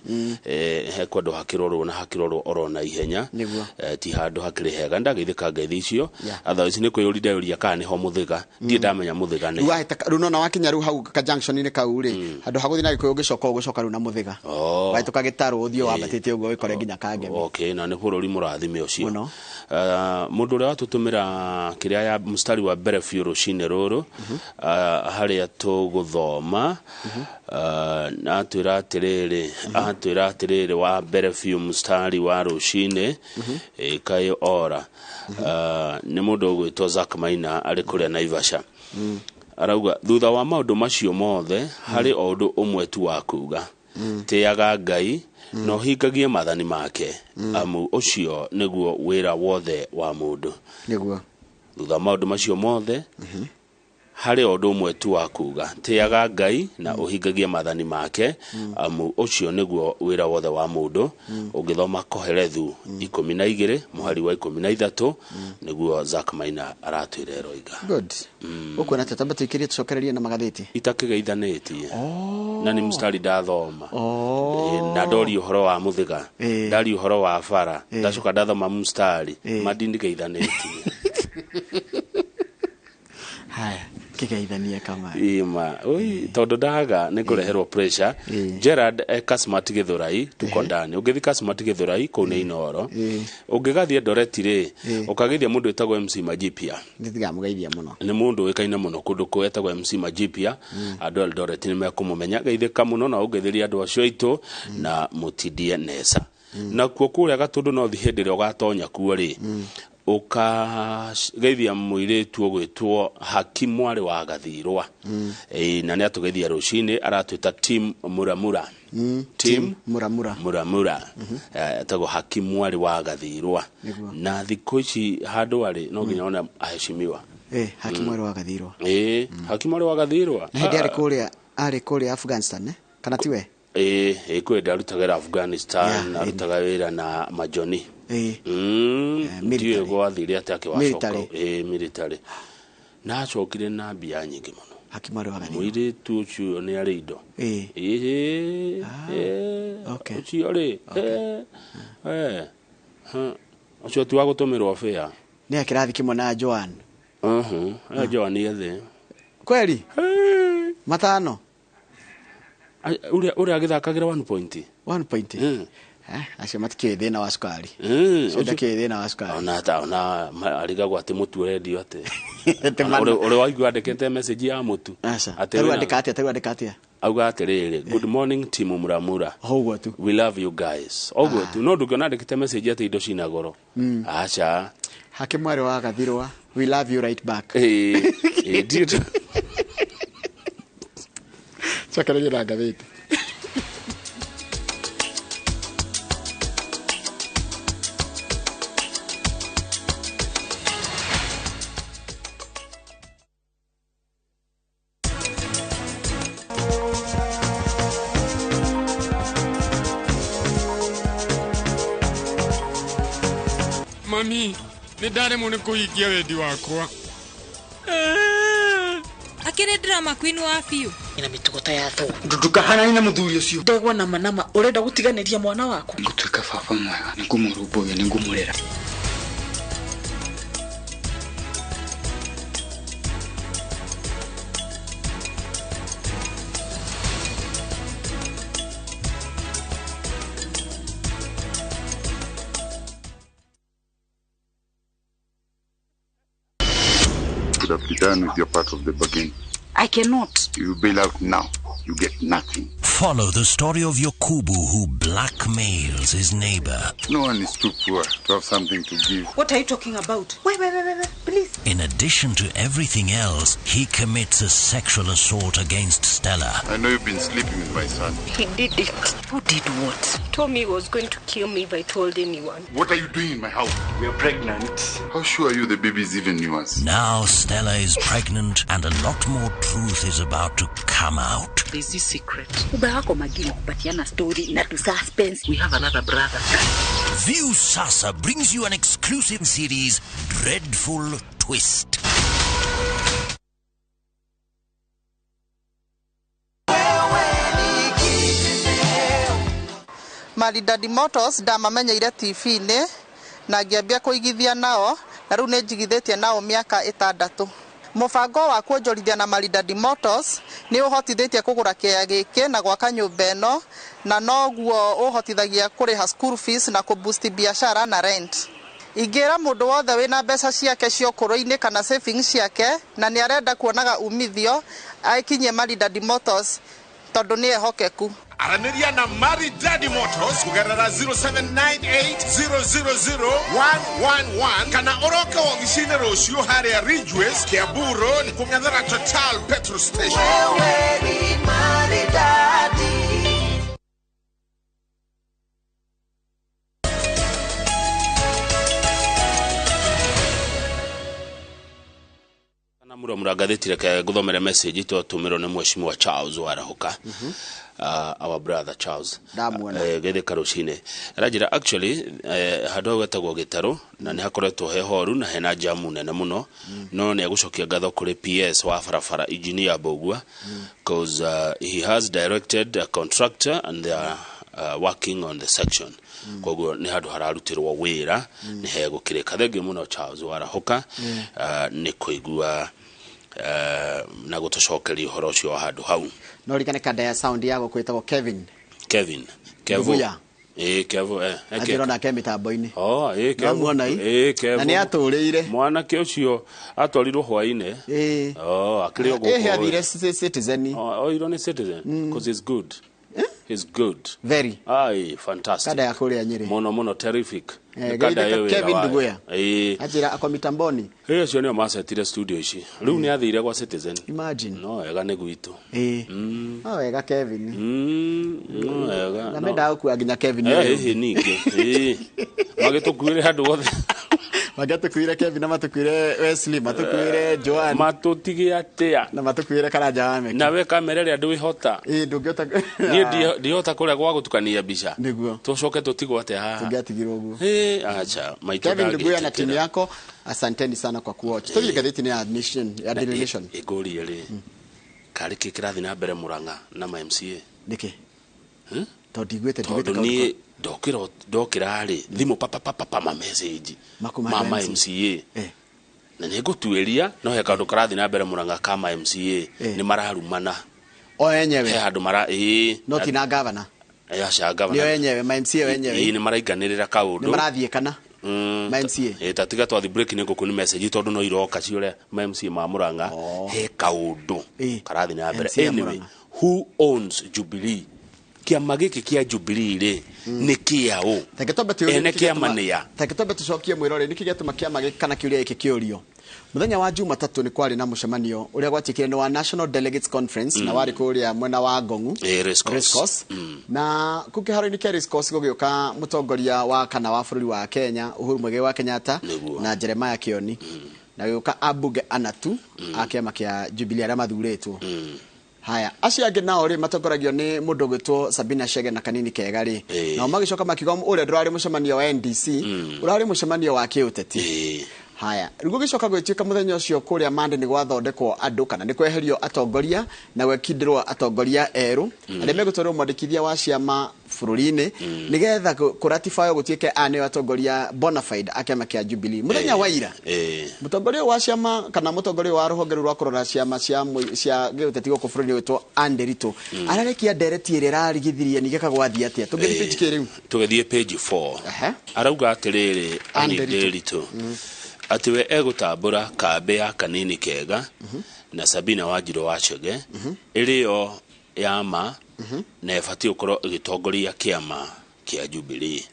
hekwendwo hakĩrorwo na hakĩrorwo oro na ihenya. Nĩguo. Ti handũ hakĩrĩ hega. Ndageithĩka ngeithi icio. Otherwise nĩ kwĩyũria ndeyũria kana nĩho Mũthĩga, ndirĩ ndamenya Mũthĩga nĩ Rĩu wahĩta rĩu nona wakinya rĩu hau ka junction-inĩ kau rĩ, handũ ha gũthiĩ na Gĩkũyũ ũgĩcoka ũgũcoka rĩu na Mũthĩga, wahĩtũka Gĩtarũ ũthiĩ wambatĩte ũguo wĩkore nginya Kangemi. Okay, na nĩ bũrũri mũrathime ũcio. Mũno. Mũndũ ũrĩa watũtũmĩra kĩrĩa ya mũstari wa mbere biũ rũcinĩ rũrũ, harĩa tũgũthoma, na atwĩra atĩrĩrĩ, atwĩra atĩrĩrĩ wa mbere biũ mũstari wa rũcinĩ, kaĩ ora, nĩ mũndũ ũgwĩtwo Zack Maina arĩ kũrĩa Naivasha. Arauga thutha wa maũndũ macio mothe harĩ o ũndũ ũmwe tu wa kuga, tĩaga Ngai na ũhingagie maathani make, amu ũcio nĩguo wĩra wothe wa mũndũ. Nĩguo. Thutha wa maũndũ macio mothe harĩ o ũndũ ũmwe tu wa kuga, tĩaga Ngai na ũhingagie maathani make, amu ũcio nĩguo wĩra wothe wa mũndũ. Ũngĩthoma Kohelethu 12 mũhari wa 13 nĩguo Zack Maina aratwĩra ĩroiga. Good. Ũkuona atĩa tamba tũikĩrie tũcokererie na magathĩti? Itakĩgeithanĩtie na nĩ mũstari ndathoma. Ĩ, na ndoria ũhoro wa Mũthĩga, ndaria ũhoro wa bara, ndacoka ndathoma mũstari mandindigeithanĩtie. Haya, kĩgeithanie kama ima oi tondu ndaga nĩ ngũreherwo pressure. Gerard Kasmat Githurai tuko ndani, ũngĩthiĩ Kasmat Githurai kũu nĩ Inoro, ũngĩgathiĩ Eldoret rĩ, ũkagĩthia mũndũ wĩtagwo MC Majipia. Nĩngamũgeithia mũno. Nĩ mũndũ ũĩkaine mũno kũndũ kũu etagwo MC Majipia. Andũ a Eldoret nĩ mekũmũmenya. Geithĩka mũno na ũngeithĩrie andũ acio aitũ na mũtindie nesa. Nakuo kũrĩa Gatũndũ no thiĩ hĩndĩ ĩrĩa ũgatonya kuo rĩ, ũkageithia mũirĩtu ũgwĩtwo Haki mwarĩ wa Gathirwa. Ĩ, na nĩ atũgeithia rũcinĩ, aratwĩta team Muramura. Team Muramura. Muramura. Etagwo Haki mwarĩ wa Gathirwa. Nĩguo. Na thikũ ici handũ arĩ no nginya one aheshimiwa. Haki mwarĩ wa Gathirwa. Ĩ, Haki mwarĩ wa Gathirwa. Na hĩndĩ arĩ kũrĩa Afghanistan, eh? Kana tiwe? Ĩ, ĩ, kwĩ hĩndĩ arutagĩra Afghanistan, arutaga wĩra na majoni. Ndiũĩ gwathire atĩa akĩwacoka. Military. Ĩ, military, na acokire na mbia nyingĩ mũno. Haki mwarĩ wa Gathirwa. Mũirĩtu ũcio nĩ arĩ indo. Ĩ, ũcio rĩ, ũcio ti wa gũtũmĩrwo bĩa. Nĩ kĩrathi kĩmwe na Joan. Joan ethĩ. Kweli? Matano. Ũrĩa agĩthakagĩra 1 point. 1 point. Acio matikĩũĩ thĩna wa cukari. Ũcio ndakĩũĩ thĩna wa cukari. Ona ta ona arigagwo atĩ mũtu ũrendio atĩ. Atĩ mana. Ũrĩa waigua andĩkĩte message ya mũtu. Aca. Atĩ Tarĩu wĩna- andĩka atĩa? Tarĩu andĩka atĩa? Auga atĩrĩrĩ, "Good morning team Muramura." Ũguo tu. "We love you guys." Ũguo tu. No ndũngĩona andĩkĩte message atĩ indo cina goro. Aca. Haki mwarĩ wa Gathirwa, we love you right back. Ĩ, ĩ, ndiũ. Cokereria na ngathĩti. Mami, nĩ ndaremwo nĩ kũhingia wendi wakwa. Akĩrĩ drama queen wa biũ. Ina mĩtugo ta ya thũ. Ndukahanani na mũthuri ũcio. Ndegwa nama nama ũrenda gũtiganĩria mwana waku. Ngũtuĩka baba mwega, nĩngũmũrũmbũiya, nĩngũmũrera. Could have done with your part of the bargain. I cannot. You bail out now, you get nothing. Follow the story of Yokubu who blackmails his neighbor. No one is too poor to have something to give. What are you talking about? Wait, wait, wait, wait, please. In addition to everything else, he commits a sexual assault against Stella. I know you've been sleeping with my son. He did it. Who did what? He told me he was going to kill me if I told anyone. What are you doing in my house? We are pregnant. How sure are you the baby is even yours? Now Stella is pregnant and a lot more truth is about to come out. There's this secret. Uba wako magini kupatiana story na tu suspense. We have another brother. View Sasa brings you an exclusive series, Dreadful Twist. Maridadi Motors ndamamenyeire TV-inĩ na ngĩambia kũigithia nao na rĩu nĩ njigithĩtie nao mĩaka 6. Mũbango wa kuonjorithia na Maridadi Motors nĩ ũhotithĩtie kũgũra kĩea gĩkĩ na gwaka nyũmba ĩno na noguo ũhotithagia kũrĩha school fees na kũboost biashara na rent. Ingĩra mũndũ wothe wĩna mbeca ciake cia ũkũrũ-inĩ kana savings ciake na nĩ arenda kuonaga umithio aikinyie Maridadi Motors tondũ nĩ ehokeku. Aranĩria na Maridadi Motors kũgerera 0798000111 kana ũroke wobici-inĩ rũciũ harĩa Ridgeways, Kiambu Road, kũng'ethera Total petrol station. Wewe ni Maridadi. Na mura mura ngathĩti reke ngũthomere message twatũmĩrwo nĩ mheshimiwa Charles Warahuka. Our brother Charles getheka rũcinĩ aranjĩra actually handũ hau hetagwo gĩtarũ na nĩ hakoretwo he horu na hena jamu nene mũno no nĩ egũcokia ngatho kũrĩ PS wa barabara Engineer Mbũgua cause he has directed a contractor and they are working on the section. Koguo nĩ handũ hararutĩrwo wĩra nĩ hegũkĩrĩka. Thengiũ mũno Charles Warahuka nĩ kũigua na gũtũcokeria ũhoro ũcio wa handũ hau. No ririkane kanda ya sound ya gũkũ ĩtagwo Kevin. Kevin. Kevo. Kevo Anjĩrona ke mĩtambo-inĩ. Oh, Kevo. Kevo. Na nĩ atũrĩire. Mwanake ũcio atwarirwo hwaĩ-inĩ. Oh, akĩrĩ o gũkũ. Athire Citizen. Oh, oirwo nĩ Citizen because it's good. He's good. Very. Ai, fantastic. Kada ya kũrĩa Nyĩrĩ. Mũno mũno terrific. Kada ya Kevin Nduguya. Anjĩra ako mitamboni. Acio nĩo macetire studio ici. Rĩu nĩ athire gwa Citizen. Imagine. No wega nĩ gwitũ. No wega Kevin. No wega. Na mendaga gũkua nginya Kevin. Ningĩ. Magĩtũkuĩre handũ hothe. Magĩtũkuĩre Kevin na matũkuĩre Wesley, matũkuĩre Joan. Matũtige atĩa? Na matũkuĩre Karanja wa Meki. Nawe kamera ĩrĩa ndwĩhota. Ndũngĩhota. Niĩ ndihota kũrĩa gwa gũtukania mbica. Nĩguo. Tũcoke tũtigwo atĩa haha? Tũngĩatigirwo ũguo. Acha, maitũ Kevin Nduguya na ndangĩtĩkĩra. timu yako, asanteni sana kwa kuwatch. Tũthiĩ ngathĩti-inĩ ya Nation, ya Daily Nation. Ĩngũrie rĩ, karĩ kĩ kĩrathiĩ na mbere Murang'a na ma MCA? Nĩkĩ? Tondũ ndiguĩte Tondũ niĩ ndokĩra rĩ, thimũ papapapa ma message ma ma MCA. Na nĩ ngũtuĩria no he kaũndũ karathiĩ na mbere Murang'a ka ma MCA nĩ mararumana. O enyewe. He handũ mara No ti na gavana. Aca gavana. Nĩ o enyewe ma MCA o enyewe. Nĩ marainganĩrĩra kaũndũ. Nĩ marathiĩ kana? Ma MCA. Ta tiga twathi break nĩ ngũkũ nĩ message tondũ no iroka ciũre ma MCA ma Murang'a he kaũndũ karathiĩ na mbere. Anyway, who owns Jubilee? Kĩama gĩkĩ kĩa Jubilee rĩ nĩ kĩaũ? Ene kĩama nĩ ya? Reke twambe tũcokie mwĩrore nĩkĩ gĩatũma kĩama gĩkĩ kana kĩũria gĩkĩ kĩũrio. Mũthenya wa Jumatatũ nĩ kwarĩ na mũcemanio ũrĩa gwatuĩkire nĩ wa National Delegates Conference na warĩ kũrĩa mwena wa Ngong'u Race Course. Na kũu kĩharo-inĩ kĩa Race Course gũgĩũka mũtongoria wa kana wa bũrũri wa Kenya Uhuru Muigai wa Kenyatta na Jeremiah Kioni na gũgĩũka ambunge anatu a kĩama kĩa Jubilee arĩa mathurĩtwo. Haya, acio angĩ nao rĩ matongoragio nĩ mũndũ ũgwĩtwo Sabina Chege na Kanini Kega rĩ, nao magĩcoka makiuga ũrĩa ndũrarĩ mũcemanio wa NDC, ũrarĩ mũcemanio wa kĩũteti. Haya, rĩu gũgĩcoka gwĩtuĩka mũthenya ũcio kũrĩa Mande nĩ gwathondekwo andũ kana nĩ kweherio atongoria na gwekindĩrwo atongoria erũ arĩa megũtwarĩrwo mwandĩkithia wa ciama bũrũri-inĩ nĩgetha kũratibayo gũtuĩke a nĩo atongoria bona fide a kĩama kĩa Jubilee. Mũthenya wa ira mũtongoria wa ciama kana mũtongoria wa rũhonge rũu rwa kũrora ciama cia gĩũteti gũkũ bũrũri-inĩ wĩtwo Andy Ritũ ararekia ndereti ĩrĩa ĩrarigithirie ningĩ kagwathiĩ atĩa. Tũngĩthiĩ page kĩ rĩu? Tũgĩthiĩ page 4. Arauga atĩrĩrĩ Andy Nderitu atĩ we egũtambũra kambĩ ya Kanini Kega na Sabina Wanjiru wa Chege ĩrĩo ya ma na ĩbatiĩ gũkorwo ĩgĩtongoria kĩama kĩa Jubilee.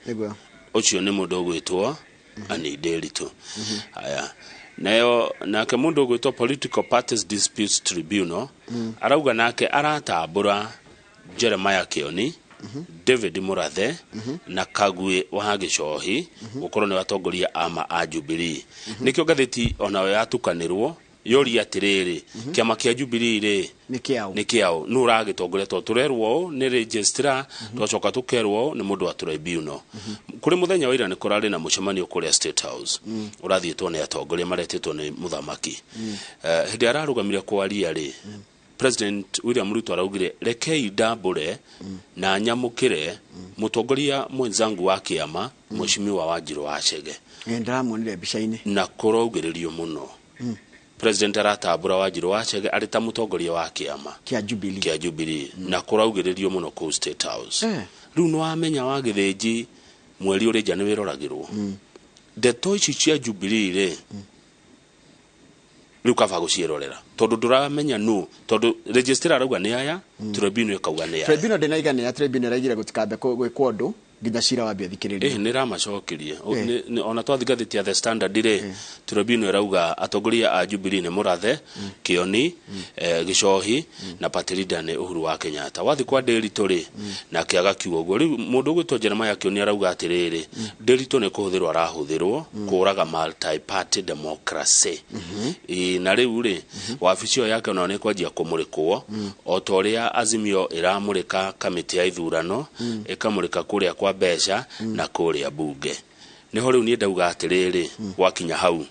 Ũcio nĩ mũndũ ũgwĩtwo Andy Nderitu. Haya, nayo nake mũndũ ũgwĩtwo Political Parties Disputes Tribunal arauga nake aratambũra Jeremiah Kioni, David Murathe na Kagwe wa Gĩcohi gũkorwo nĩ atongoria ama a Jubilee. Nĩkĩo ngathĩti onayo yatukanĩrwo yoria atĩrĩrĩ, kĩama kĩa Jubilee rĩ nĩ kĩaũ, nũ ũragĩtongoria? Tondũ tũrerwo ũũ nĩ registrar, twacoka tũkerwo ũũ nĩ mũndũ wa tribunal. Kũrĩ mũthenya wa ira nĩ kũrarĩ na mũcemanio kũrĩa State House ũrathiĩtwo nĩ atongoria maretĩtwo nĩ mũthamaki. Hĩndĩ ararũgamire kwaria rĩ, President William Ruto araugire rekei ndambũre na nyamũkĩre mũtongoria mwenzangu wa kĩama Mheshimiwa Wanjiru wa Chege. Ndĩramuonire mbica-inĩ na kũraugĩrĩrio mũno. President aratambũra Wanjiru wa Chege arĩ ta mũtongoria wa kĩama kĩa Jubilee na kũraugĩrĩrio mũno kũu State House. Rĩu nĩ wamenya wa gĩthĩnji mweri ũrĩ nja nĩ wĩroragĩrwo. Ndeto ici cia Jubilee rĩ, rĩu kaba gũciĩrorera tondũ ndũramenya nũ, tondũ registrar arauga nĩ aya, tribunal ĩkauga nĩ aya. Tribunal ndĩnaigania, tribunal ĩraigire gũtikambe gwĩkwo ũndũ nginya cira wambie ũthikĩrĩrio. Nĩ ĩramacokerie. Ona twathi ngathĩti ya The Standard rĩ, tribunal ĩrauga atongoria a Jubilee nĩ Murathe, Kioni, Gĩcohi na party leader nĩ Uhuru wa Kenyatta. Wathi kwa Nderitu rĩ, nake agakiuga ũguo. Rĩu mũndũ ũgwĩtwo Jeremiah Kioni arauga atĩrĩrĩ, Nderitu nĩ kũhũthĩrwo arahũthĩrwo kũraga multi-party democracy. Na rĩu rĩ, wabici ĩyo yake onayo nĩ ĩkwanjia kũmũrĩkwo o ta ũrĩa Azimio ĩramũrĩka kamĩtĩ ya ithurano, ĩkamũrĩka kũrĩa kwa mbeca na kũrĩa bunge. Nĩho rĩu niĩ ndauga atĩrĩrĩ, gwakinya hau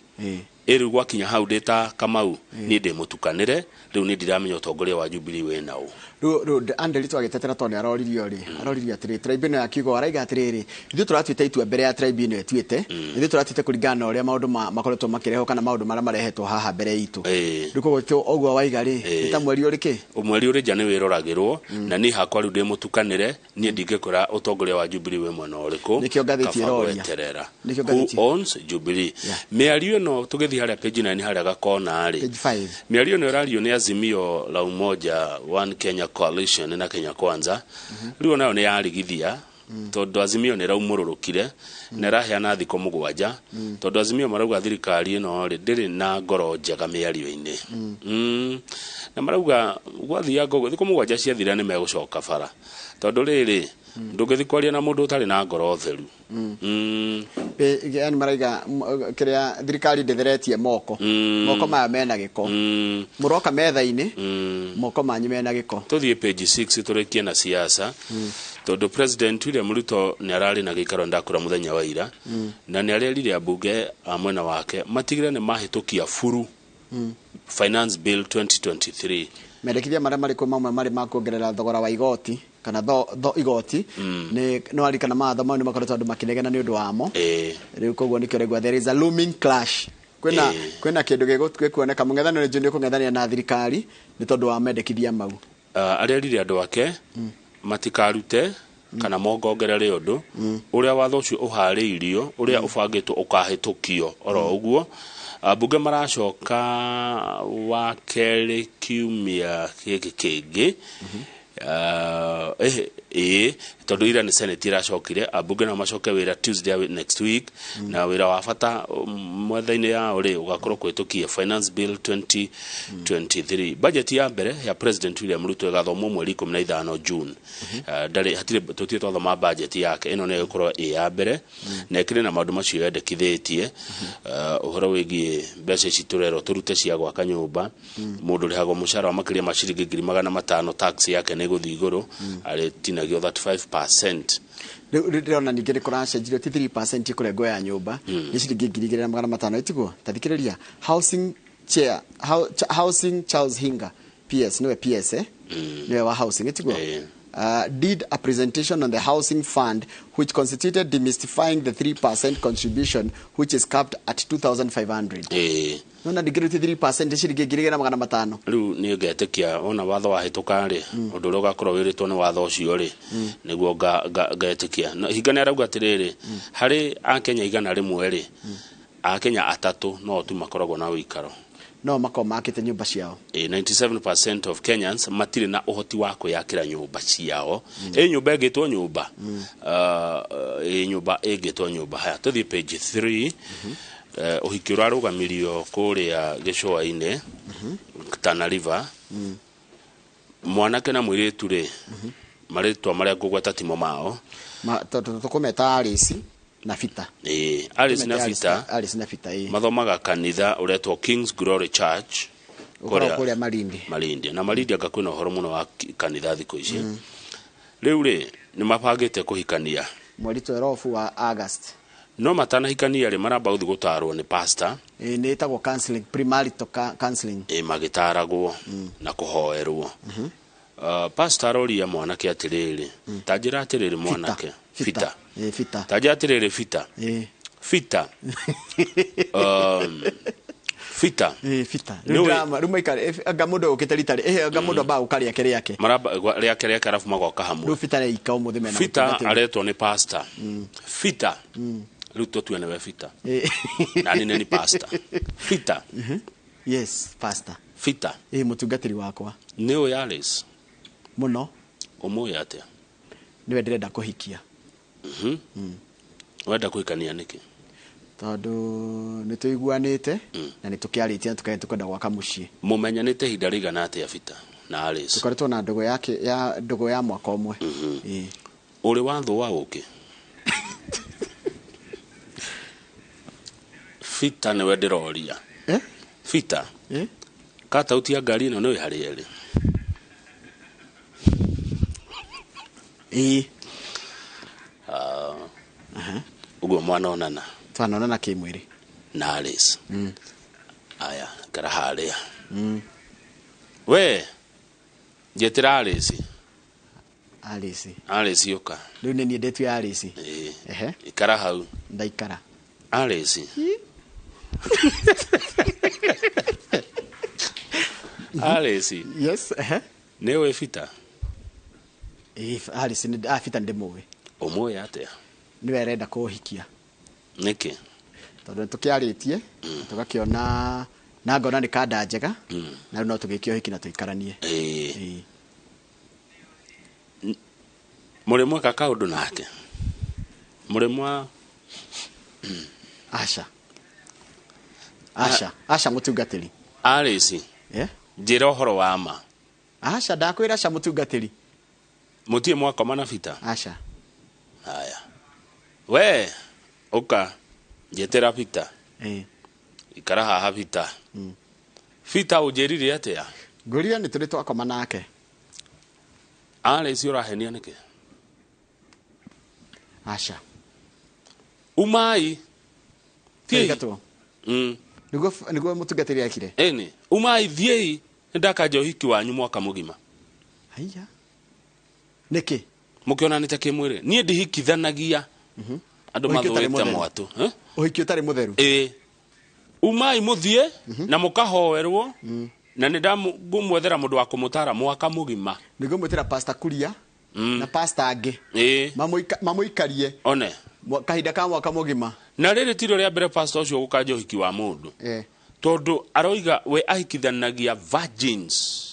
ĩrĩu gwakinya hau ndĩ ta Kamau niĩ ndĩ mũtukanĩre, rĩu niĩ ndiramenya ũtongoria wa Jubilee wĩna ũ. Rĩu Andy Ritũ agĩtetera tondũ nĩ aroririo rĩ, aroririo atĩrĩ tribunal ya kiugo araiga atĩrĩrĩ, ithuĩ tũratuĩte itua mbere ya tribunal ĩtuĩte, ithuĩ tũratuĩte kũringana na ũrĩa maũndũ makoretwo makĩrehwo kana maũndũ marĩa marehetwo haha mbere itũ. Rĩu koguo ũguo waiga rĩ, nĩ ta mweri ũrĩ kĩ? Mweri ũrĩ nja nĩ wĩroragĩrwo, na niĩ hakwa rĩu ndĩ mũtukanĩre, niĩ ndingĩkwĩra ũtongoria wa Jubilee wĩ mwena ũrĩkũ. Nĩkĩo ngathĩti ĩroria. Who owns Jubilee? Mĩario ĩno tũgĩthiĩ harĩa page 9 harĩa gakona rĩ, page 5, mĩario ĩno ĩrario nĩ Azimio la Umoja One Kenya Coalition na Kenya Kwanza. Rĩu nayo nĩ yarigithia tondũ Azimio nĩ ĩraumũrũrũkire na ĩraheana thikũ 7 tondũ Azimio marauga thirikari ĩno rĩ ndĩrĩ na ngoro njega mĩario-inĩ. Na marauga gwathianga ũguo thikũ 7 ciathira nĩ megũcoka bara tondũ rĩrĩ ndũngĩthiĩ kwaria na mũndũ ũtarĩ na ngoro theru. Yani maraiga kĩrĩa thirikari ndĩtheretie moko, moko maya mena gĩko, mũroka metha-inĩ moko manyu mena gĩko. Tũthiĩ page 6 tũrĩkie na siasa tondũ President William Ruto nĩ ararĩ na gĩikaro ndakũra mũthenya wa ira na nĩ arerire ambunge a mwena wake matigĩre nĩ mahĩtũkia buru Finance Bill 2023. Mendekithia marĩa marĩkũ mamwe marĩ ma kuongerera thogora wa igoti kana igoti nĩ no arikana matho mau nĩ makoretwo andũ makĩnegena nĩ ũndũ wamo. Rĩu koguo nĩkĩo raigua there is a looming clash. Kwĩna kĩndũ gĩkuoneka mũng'ethanĩro nĩ ũkũng'ethania na thirikari nĩ tondũ wa mendekithia mau. Arerire andũ ake matikarute kana mongongerere ũndũ ũrĩa watho ũcio ũharĩirio ũrĩa ũbangĩtwo ũkahĩtũkio oro ũguo. Ambunge maracoka wa kerĩ kiumia gĩkĩ kĩngĩ. Ĩĩ, tondũ ira nĩ senate ĩracokire, ambunge nao macoke wĩra Tuesday next week, na wĩra wa bata mwetha-inĩ yao rĩ ũgakorwo kũhĩtũkia Finance Bill 2023. Budget ya mbere ya President William Ruto ĩgathomwo mweri 15 June. Ndarĩ hatirĩ tũtirĩ twathoma budget yake, ĩno nĩyo ĩgũkorwo ĩ ya mbere, na ĩkĩrĩ na maũndũ macio yendekithĩtie, ũhoro wĩgiĩ mbeca ici tũrerwo tũrute cia gwaka nyũmba. Mũndũ ũrĩhagwo mũcara wa makĩria ma ciringi 500,000, tax yake nĩ ĩgũthiĩ igũrũ, arĩtinagio 35%. Rĩu ndĩrona ningĩ nĩ kũracenjirio, ti 3% kũrengwo ya nyũmba, nĩ ciringi 2,500, ĩtiguo? Ta thikĩrĩria, housing chair, housing Charles Hinga PS, nĩwe PS, nĩwe wa housing, ĩtiguo? Did a presentation on the housing fund, which constituted demystifying the 3% contribution, which is capped at 2500. Nona ningĩ ti 3%, ciringi 2,500. Rĩu niĩ ngetĩkia ona watho wahĩtũka rĩ, ũndũ ũrĩa ũgakorwo wĩrĩtwo nĩ watho ũcio rĩ, nĩguo ngetĩkia. No, Hinga nĩ arauga atĩrĩrĩ, harĩ akenya 100 rĩ, akenya 3 no tu makoragwo na ũikaro. No makorwo makĩte nyũmba ciao. 97% of Kenyans matirĩ na ũhoti wa kwĩyakĩra nyũmba ciao. Ĩ nyũmba ĩngĩtwo nyũmba. Ĩ nyũmba ĩngĩtwo nyũmba. Haya, tũthiĩ page 3. Ũhiki ũrarũgamirio kũrĩa gĩcũa-inĩ, Tana River. Mwanake na mũirĩtu rĩ, marĩtwa marĩa ngũgweta timo mao. Tũkũmeta Alice na Fita. Alice na Fita. Alice na Fita, ĩĩ. Mathomaga kanitha ũretwo King's Glory Church. Ũkoragwo kũrĩa Malindi. Malindi. Na Malindi anga kwĩna ũhoro mũno wa kanitha thikũ ici. Rĩu rĩ, nĩ mabangĩte kũhikania. Mweri 12 wa August. No matanahikania rĩ, maramba gũthiĩ gũtarwo nĩ pastor. Ĩĩ, nĩ ĩtagwo counseling, premarital counseling. Ĩĩ, magĩtaragwo na kũhoerwo. Pastor aroria mwanake atĩrĩrĩ, ta njĩra atĩrĩrĩ mwanake. Fita. Ĩĩ, Fita. Ta njĩra atĩrĩrĩ Fita. Ĩĩ. Fita. Fita. Ĩĩ, Fita. Rĩu drama, rĩu maikare, anga mũndũ ũkĩte rita rĩ, anga mũndũ ambaga gũka rĩake rĩake. Maramba rĩake rĩake arabu magoka hamwe. Rĩu Fita reika ũmũthĩ mena Fita mũtungatĩri. aretwo nĩ pastor. Fita. Rĩu tũtue nĩwe Fita. Na niĩ nĩ pastor. Fita. Yes, pastor. Fita. Ĩĩ, mũtungatĩri wakwa. Nĩ ũĩ Alice? Mũno. Ũmũĩ atĩa? Nĩwe ndĩrenda kũhikia. Wenda kũhikania nĩkĩ? Tondũ nĩ tũiguanĩte na nĩ tũkĩarĩtie na tũkae tũkwenda gwaka mũciĩ. Mũmenyanĩte ihinda rĩigana atĩa Fita na Alice? Tũkoretwo na ndũgũ yake ya ndũgũ ya mwaka ũmwe. Ĩĩ. Ũrĩ wathũa ũkĩ? Fita nĩwe ndĩroria. Fita. Katauti ya ngari ĩno nĩũĩ harĩa ĩrĩ? Ĩĩ. Ũguo mwanonana? Twanonana kĩmwĩrĩ. Na Alice. Aya, ikara harĩa. We, njetĩra Alice. Alice. Alice ũka. Rĩu nĩ niĩ ndĩtue Alice. Ĩĩ. Ehe. Ikara hau. Ndaikara. Alice. Alice. Yes, ehe. Nĩ ũĩ Fita? Ĩĩ, Alice nĩ Fita ndĩmũĩ. Ũmũĩ atĩa? Nĩwe arenda kũhikia. Nĩkĩ? Tondũ nĩ tũkĩarĩtie, tũgakĩona na ngona nĩ kanda njega, na rĩu no tũgĩke ũhiki na tũikaranie. Ĩĩ. Mũrĩ mweka kaũndũ nake? Mũrĩ mwa Aca. Aca, aca mũtungatĩri. Alice. Njĩra ũhoro wa ma. Aca, ndakwĩra aca mũtungatĩri. Mũtirĩ mwakoma na Fita? Aca. Haya. We, ũka, njetĩra Fita. Ikara haha Fita. Fita ũnjĩrire atĩa? Ngũria nĩ tũrĩ twakoma nake. Alice ũrahenia nĩkĩ? Aca. Umai. Thiĩ. Nĩguo nĩguo mũtungatĩri ekire. Ĩni, umai thiĩi, nĩndakanja ũhiki wanyu mwaka mũgima. Haiya. Nĩkĩ? Mũkĩonanĩte kĩmwĩrĩ. Niĩ ndihikithanagia. Andũ mathũĩte mwatũ. Ũhiki ũtarĩ mũtheru. Ĩĩ. Umai mũthiĩ na mũkahoerwo, na nĩ ndamũethera mũndũ wa kũmũtara mwaka mũgima. Nĩguo mwĩtĩra Pastor Kuria na pastor angĩ. Ĩĩ. Mamũikarie. One. Kahinda ka mwaka mũgima. Na rĩrĩ ti rĩo rĩa mbere pastor ũcio gũkanja ũhiki wa mũndũ. Tondũ aroiga we ahikithanagia virgins.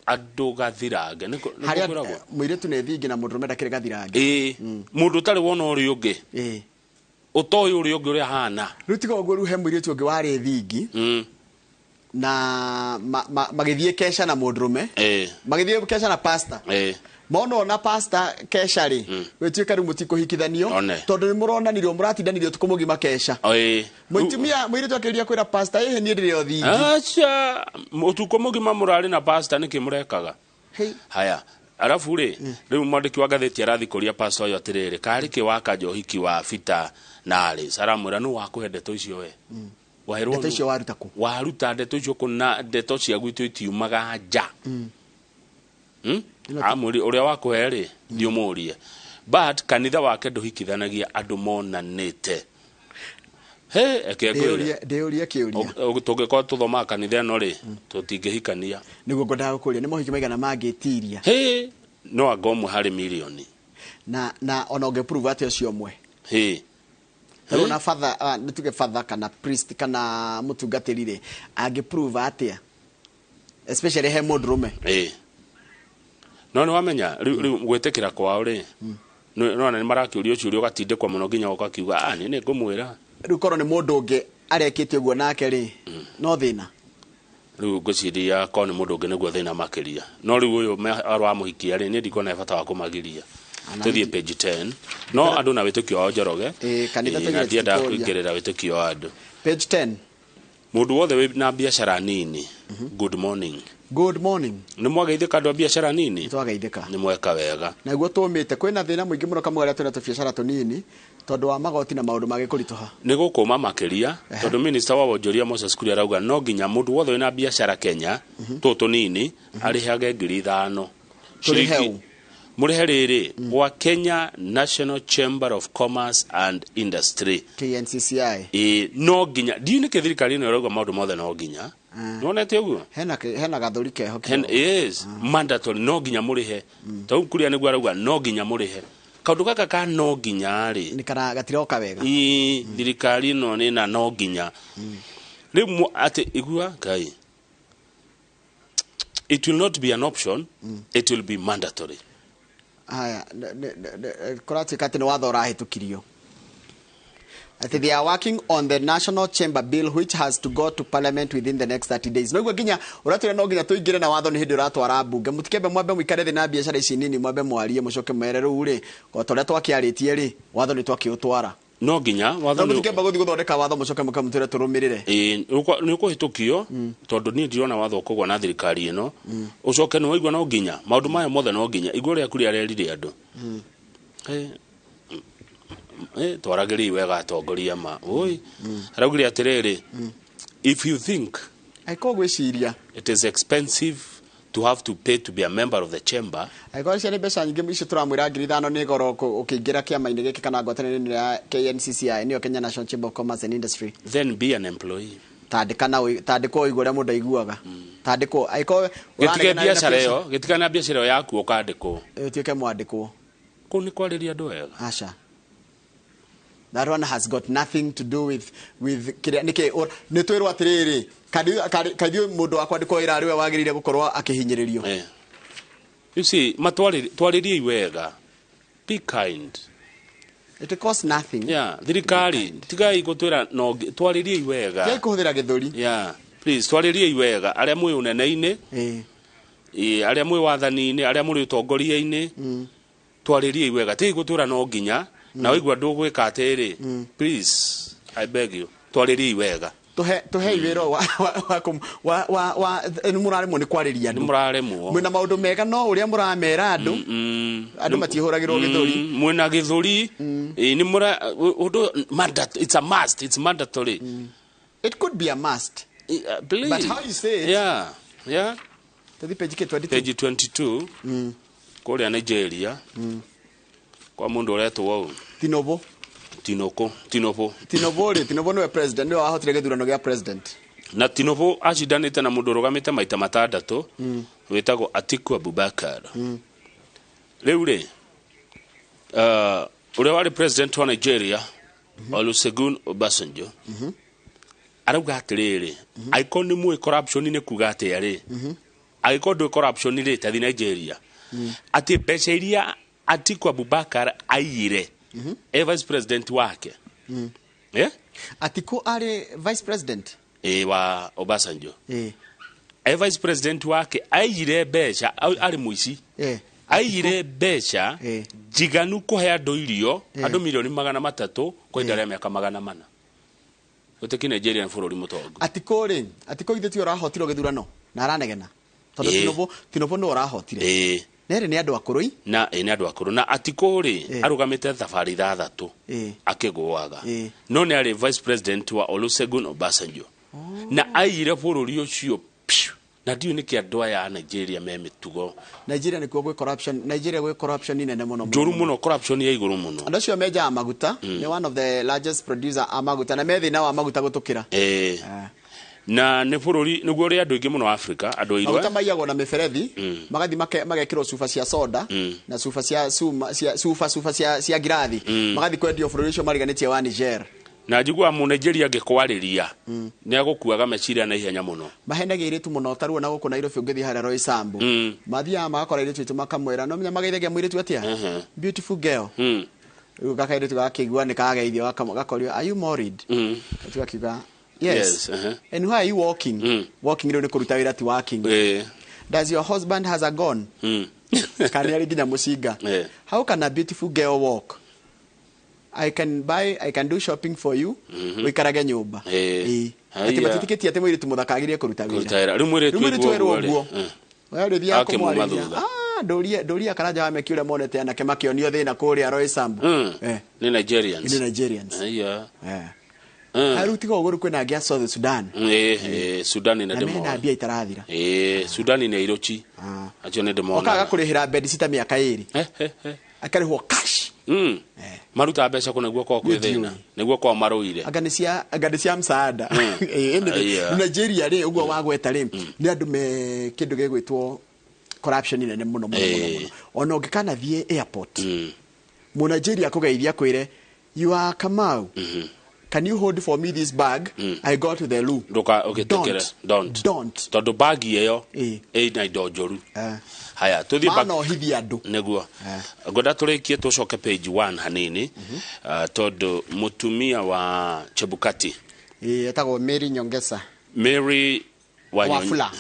Andũ gathirange nĩ Harĩa kwĩragwo. Mũirĩtu nĩ thingi na mũndũrũme ndakĩrĩ gathirange. Ĩĩ, mũndũ ũtarĩ wona ũrĩa ũngĩ, ũtoĩ ũrĩa ũngĩ ũrĩa ahana. Rĩu tiga ũguo, rĩu he mũirĩtu ũngĩ warĩ thingi na magĩthiĩ keca na mũndũrũme, magĩthiĩ keca na pastor. Mona ona pastor keca rĩ, gwĩtuĩka rĩu mũtikũhikithanio One. tondũ nĩ mũronanirio mũratindanirio ũtukũ mũgima keca. Mũtumia mũirĩtu akĩũria kwĩra pastor, ĩhĩ, niĩ ndĩrĩ o thingi. Aca, ũtukũ mũgima mũrarĩ na pastor, nĩkĩ mũrekaga? Hey. Haya, arabu rĩ, rĩu mwandĩki wa ngathĩti arathiĩ kũria pastor ũyũ atĩrĩrĩ, karĩ kĩ wakanja ũhiki wa Peter na Alice? Aramwĩra, nũ wakũhe ndeto icio we? Waherwo Ndeto nũ? icio waruta kũ? Waruta ndeto icio kũ? Na ndeto cia gwitũ itiumaga nja. Amwĩri ũrĩa wakũhe rĩ, thiĩ ũmũrie, but kanitha wake ndũhikithanagia andũ monanĩte. He eke ngwĩre. Ndĩũrie kĩũria. Tũngĩkorwo tũthomaga kanitha ĩno rĩ, tũtingĩhikania. Nĩguo ngwendaga gũkũria, nĩ mohiki maigana mangĩtiria? Hĩ, no anga ũmwe harĩ mirioni. Na ona ũngĩprove atĩ ũcio ũmwe. Hĩ. Tarĩu na father, nĩ tuge father kana priest kana mũtungatĩri rĩ, angĩprove atĩa, especially he mũndũrũme? Ĩ, no nĩ wamenya rĩu gwĩtĩkĩra kwao rĩ, nona nĩ marakĩũria ũcio ũrĩa ũgatindĩkwo mũno nginya ũkakiuga, ah, niĩ nĩ ngũmwĩra. Rĩu korwo nĩ mũndũ ũngĩ arekĩte ũguo nake rĩ, no thĩna? Rĩu ngwĩciria korwo nĩ mũndũ ũngĩ nĩguo thĩna makĩria, no rĩu ũyũ aramũhikia rĩ, niĩ ndikuona he bata wa kũmagiria. Tũthiĩ page 10. No andũ na wĩtĩkio wao, Njoroge. Ĩĩ, kanitha Ĩĩ, tũgire na ndiendaga tũtikũria. kũingĩrĩra wĩtĩkio wa andũ. Page 10. Mũndũ wothe wĩ na biacara nini, good morning. Good morning. Nĩ mwageithĩka andũ a biacara nini? Twageithĩka. Nĩ mweka wega. Naguo tũmĩte kwĩna thĩna mũingĩ mũno kamwe arĩa twĩna tũbiacara tũnini tondũ wa magoti na maũndũ mangĩ kũritũha. Nĩ gũkũma makĩria tondũ minister wa wonjoria Moses Kuria arauga no nginya mũndũ wothe wĩna biacara Kenya tũtũ tũnini arĩhage 5,000. Tũrĩhe Ciringi- ũ? Mũrĩhe rĩrĩ gwa Kenya National Chamber of Commerce and Industry. KNCCI. Ĩ, no nginya, ndiũ nĩkĩ thirikari ĩno ĩrauga maũndũ mothe no nginya. Nĩwonete ũguo? Hena gathũri keho. Yes, mandatory, no nginya mũrĩhe. Tau kuria nĩguo arauga no nginya mũrĩhe kaũndũ gaka ka no nginya rĩ. Nĩ kara gatiroka wega. Ĩ, thirikari ĩno nĩ na no nginya rĩu atĩ igua ngai, it will not be an option, it will be mandatory. Haya, kũratuĩka atĩ nĩ watho ũrahĩtũkirio atĩ they are working on the national chamber bill which has to go to parliament within the next 30 days. Noguo nginya ũratwĩra no nginya tũingĩre na watho nĩ hĩndĩ ũratwara mbunge. Mũtikembe mwambe mũikare thĩ na biacara ici nini, mwambe mwarie, mũcoke mwere rĩu rĩ, o ta ũrĩa twakĩarĩtie rĩ, watho nĩ twakĩũtwara. No nginya watho No nĩ mũtikemba gũthiĩ gũthondeka watho mũcoke mũke mũtwĩre tũrũmĩrĩre. Ĩĩ, nĩ ũkũhĩtũkio tondũ niĩ ndirona watho ũkũgwa na thirikari ĩno, ũcoke nĩ waigua no nginya maũndũ maya mothe no nginya. Igua ũrĩa kuria arerire andũ. Twaragĩriai wega atongoria ma oi. Araugire atĩrĩrĩ, if you think Angĩkorwo gwĩciria it is expensive to have to pay to be a member of the chamber, angĩkorwo cia nĩ mbeca nyingĩ icio tũramwĩra 5,000 nĩ goro ũkĩingĩra kĩama-inĩ gĩkĩ kana ngwatanĩro ya KNCCI, nĩyo Kenya National Chamber of Commerce and Industry, then be an employee. Tandĩka na tandĩkwo ũigue ũrĩa mũndũ aiguaga. Tandĩkwo angĩkorwo gĩtige ũranegena wĩna biacara ĩyo, gĩtige na biacara ĩyo yaku ũkandĩkwo. Ũtuĩke mwandĩkwo. Kũu nĩ kwarĩria andũ wega? Aca, that one has got nothing to do with kĩrĩa nĩkĩ nĩ twĩrwo atĩrĩrĩ, kaithuĩ mũndũ wa kwandĩkwo wĩra arĩ we wagĩrĩire gũkorwo akĩhinyĩrĩrio. You see, matwarĩriei wega, be kind. It costs nothing. Yeah, thirikari tigai gũtwĩra no twarĩriei wega. Tigai kũhũthĩra gĩthũri. Yeah, please, twarĩriei wega arĩa mwĩ ũnene-inĩ. Ĩ, arĩa mwĩ wathani-inĩ, arĩa mũrĩ ũtongoria-inĩ, twarĩriei wega. Tigai gũtwĩra no nginya na waigua ndũgwĩka atĩrĩ. Please, I beg you, twarĩriei wega. Tũhei wĩra wa wa wa kũm- wa wa wa nĩ mũraremwo nĩ kwarĩria Nĩ andũ. mũraremwo. Mwĩna maũndũ mega, no ũrĩa mũramera andũ, andũ matihũragĩrwo gĩthũri. Mwĩna gĩthũri. Ĩ, nĩ mũra ũndũ it's a must, it's mandatory. It could be a must. Please. But how you say it. Yeah. Tũthiĩ page kĩ 22? Page 22. Kũrĩa Nigeria kwa mũndũ ũretwo ũũ. Tinubu. Tinoko Tinubu. Tinubu rĩ, Tinubu nĩwe president, nĩwe wahotire gĩthurano gĩa president. Na Tinubu acindanĩte na mũndũ ũrũgamĩte maita matandatũ wĩtagwo Atiku Abubakar. Rĩu rĩ, ũrĩa warĩ president wa Nigeria, Olusegun Obasanjo, arauga atĩrĩrĩ, angĩkorwo nĩ mũĩ corruption nĩ kuga atĩa rĩ, Angĩkorwo ndũĩ corruption rĩ, tathi Nigeria. Atĩ mbeca iria Atiku Abubakar aiyire e vice president wake. Eh? Atiku arĩ vice president? Ĩ, wa Obasanjo. E vice president wake aiyire mbeca, arĩ mũici. Aiyire mbeca njiganu kũhe andũ irio, andũ 300,000,000 kwa ihinda rĩa mĩaka 400. Gũtĩki Nigeria nĩ bũrũri mũtongu. Atiku rĩ, Atiku githĩ tiwe ũrahotirwo gĩthurano na aranegena tondũ Tinubu nĩwe ũrahotire. Nerĩ nĩ andũ akũrũ. Na nĩ andũ akũrũ. Na Atiku rĩ, arũgamĩte thabarĩ 6 akĩgũaga. No nĩ arĩ vice president wa Olusegun Obasanjo. Na aiyire bũrũri ũcio piu. Na ndiũĩ nĩkĩ andũ aya a Nigeria me mĩtugo. Nigeria nĩkuo gwĩ corruption, Nigeria gwĩ corruption nene mũno. Njũru mũno, corruption ya igũrũ mũno. Andũ acio menjaga maguta, nĩ one of the largest producer a maguta, na me thĩna wa maguta gũtũkĩra. Na nĩ bũrũri nĩguo ũrĩ andũ aingĩ mũno Africa, andũ airũ. Maguta maiyagwo na mĩberethi, magathi magekĩrwo cuba cia soda, na cuba cia cuma, cia cuba, cuba cia ngirathi. Magathi kwendio bũrũri ũcio mariganĩtie wa Niger. Na njiguaga mũ Nigeria angĩkwarĩria, nĩ agũkuaga meciria na ihenya mũno. Mahenagia airĩtu mũno ta ruo na gũkũ Nairobi ũngĩthiĩ harĩa Roysambu. Mathiaga magakora airĩtu aitũ makamwĩra, no menya mageithagia mũirĩtu atĩa? Beautiful girl. Rĩu gakairĩtu gakĩigua nĩ kageithio, gakorio, are you married? Gatua akiuga, yes. Yes, And why are you walking? Walking rĩu nĩ kũruta wĩra ti working. Does your husband has a gun? Kana arĩ nginya mũcinga. How can a beautiful girl walk? I can buy, I can do shopping for you. Ũikarage nyũmba. Atĩ matitikĩtie atĩ mũirĩtu mũthaka agĩrĩire kũruta wĩra. Kũruta wĩra. Rĩu mũirĩtu Rĩu mũirĩtu aigua erwo ũguo rĩ. ũguo. We ũrĩthiaga Akĩmuma kũmwarĩria. thutha. Ndũria karanja wa meki ũrĩa monete anake makĩonio thĩna kũrĩa Roysambu. Nĩ Nigerians. Nĩ Nigerians. Aya. Rĩu tiga ũguo rĩu kwĩna angĩ a South Sudan. Sudan nĩ Na mena ndĩmoĩ. mbia itarathira. Sudan nĩ airochi. Acio nĩ ndĩmonaga. Okaga kũrĩhĩra bed sita mĩaka 2. Akarĩhwo cash. Marutaga mbeca kũ nĩguo kwao kwĩ thĩna, nĩguo kwao marũire. Anga nĩ cia msaada. Aya. Nigeria rĩ, ũguo wagweta rĩ, nĩ andũ me kĩndũ gĩgwĩtwo corruption nene mũno mũno mũno mũno. Ona ũngĩkanathiĩ airport, mũ Nigeria akũgeithia akwĩre, you are Kamau. Can you hold for me this bag? I go to the loo. Ndũka ũgĩtĩkĩre. Don't. Don't. Tondũ bagi ĩyo ĩna indo njũru. Haya, tũthiĩ Mana ũhithie andũ. Nĩguo. Ngwenda tũrĩkie tũcoke page 1 hanini, tondũ mũtumia wa Chebukati. Etagwo Mary Nyongesa. Mary Wafula.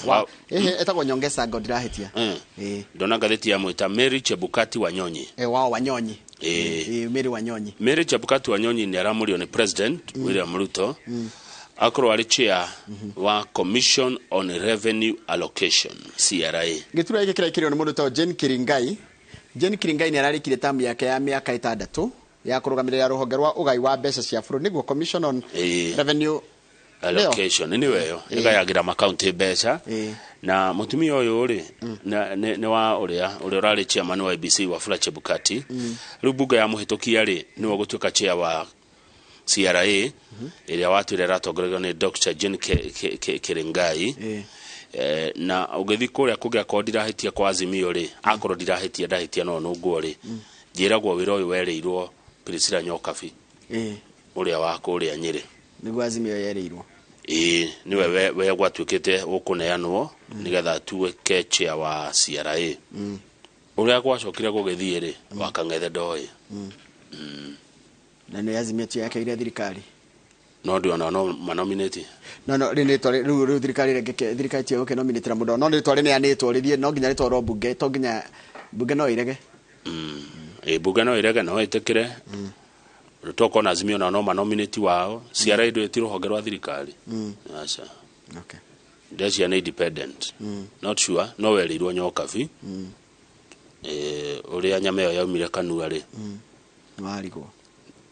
Etagwo Nyongesa ngo ndirahĩtia. Ndona ngathĩti ya mwĩta Mary Chebukati Wanyonyi. Wao Wanyonyi. Mary Wanyonyi. Mary Chebukati Wanyonyi nĩ aramũrio nĩ President William Ruto. Akorwo arĩ chair wa Commission on Revenue Allocation, CRA. Gĩturwa gĩkĩ kĩraikĩrĩirwo nĩ mũndũ wĩtagwo Jane Kiringai. Jane Kiringai nĩ ararĩkirie tamu yake ya mĩaka 6 ya kũrũgamĩrĩra rũhonge rwa ũgai wa mbeca cia bũrũri, nĩguo Commission on Revenue Allocation. Nĩ weyo ĩgayagĩra makaunti mbeca. Na mũtumia ũyũ rĩ, nĩ wa ũrĩa ũrarĩ chairman wa IEBC Wafula Chebukati. Rĩu bunge ya mũhĩtũkia rĩ, nĩwe ũgũtuĩka chair wa CRA, ĩrĩa watwĩra ĩratongorerio nĩ Dr. Jane Kiringai. Na ũgĩthiĩ kũrĩa kũngĩ akorwo ndirahĩtia kwa Azimio rĩ, akorwo ndirahĩtia ndahĩtia no nũngwo rĩ, njĩragwo wĩra ũyũ werĩirwo Priscilla Nyokabi, ũrĩa wa kũrĩa Nyĩrĩ. Nĩguo Azimio yerĩirwo. Nĩwe we gwatuĩkĩte ũkũneanwo nĩgetha atuĩke chair wa CRA. Ũrĩa gwacokire gũgĩthiĩ rĩ, wa Kang'ethe ndoĩ. Na nĩ Azimio tu yakeire thirikari. No ndĩona no manominate. No, no, rĩu nĩ rĩu thirikari rĩngĩ thirikari tiyo gũkĩnominatĩra mũndũ. No nĩ rĩtwa rĩneanĩtwo rĩthiĩ, no nginya rĩtwarwo bunge, to nginya bunge no ĩrege. Bunge no ĩrege, no ĩtĩkĩre. Tokona Azimio na no manominate wao. CRA ndũ ti rũhonge rwa thirikari. Aca. Okay. Ndecia nĩ independent. Not sure, no werĩirwo Nyokabi. Ũrĩa nyama ĩyo yaumire kanua rĩ. Nĩwarigwo.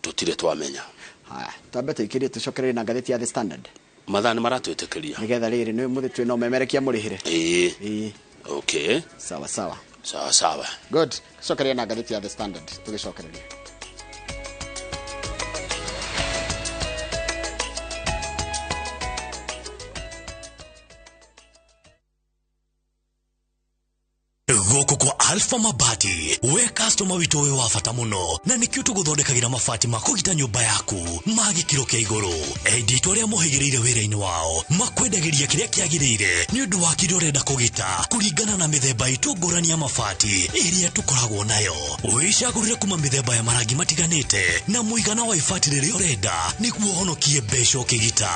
Tũtirĩ twamenya. Haya, twambe tũikĩrie tũcokererie na ngathĩti ya The Standard. Mathaa nĩ maratwĩtĩkĩria. Nĩgetha rĩrĩ nĩ mũthĩ twĩ no memerekia mũrĩhĩre. Okay. Sawa sawa. Sawa sawa. Good. Tũcokererie na ngathĩti ya The Standard tũgĩcokereria. Gũkũ kwa Alpha Mabati, we customer witũ wĩ wa bata mũno, na nĩkĩo tũgũthondekagĩra mabati ma kũgita nyũmba yaku ma gĩkĩro kĩa igũrũ. Endi itũ arĩa mohĩgĩrĩire wĩra-inĩ wao makwendagĩria kĩrĩa kĩagĩrĩire nĩ ũndũ wa kĩrĩa ũrenda kũgita kũringana na mĩthemba itũ ngũrani ya mabati ĩrĩa tũkoragwo nayo. Wĩcagũrĩre kuma mĩthemba ya marangi matiganĩte na mũigana wa ibati rĩrĩa ũrenda nĩguo ũhonokie mbeca ũkĩgita.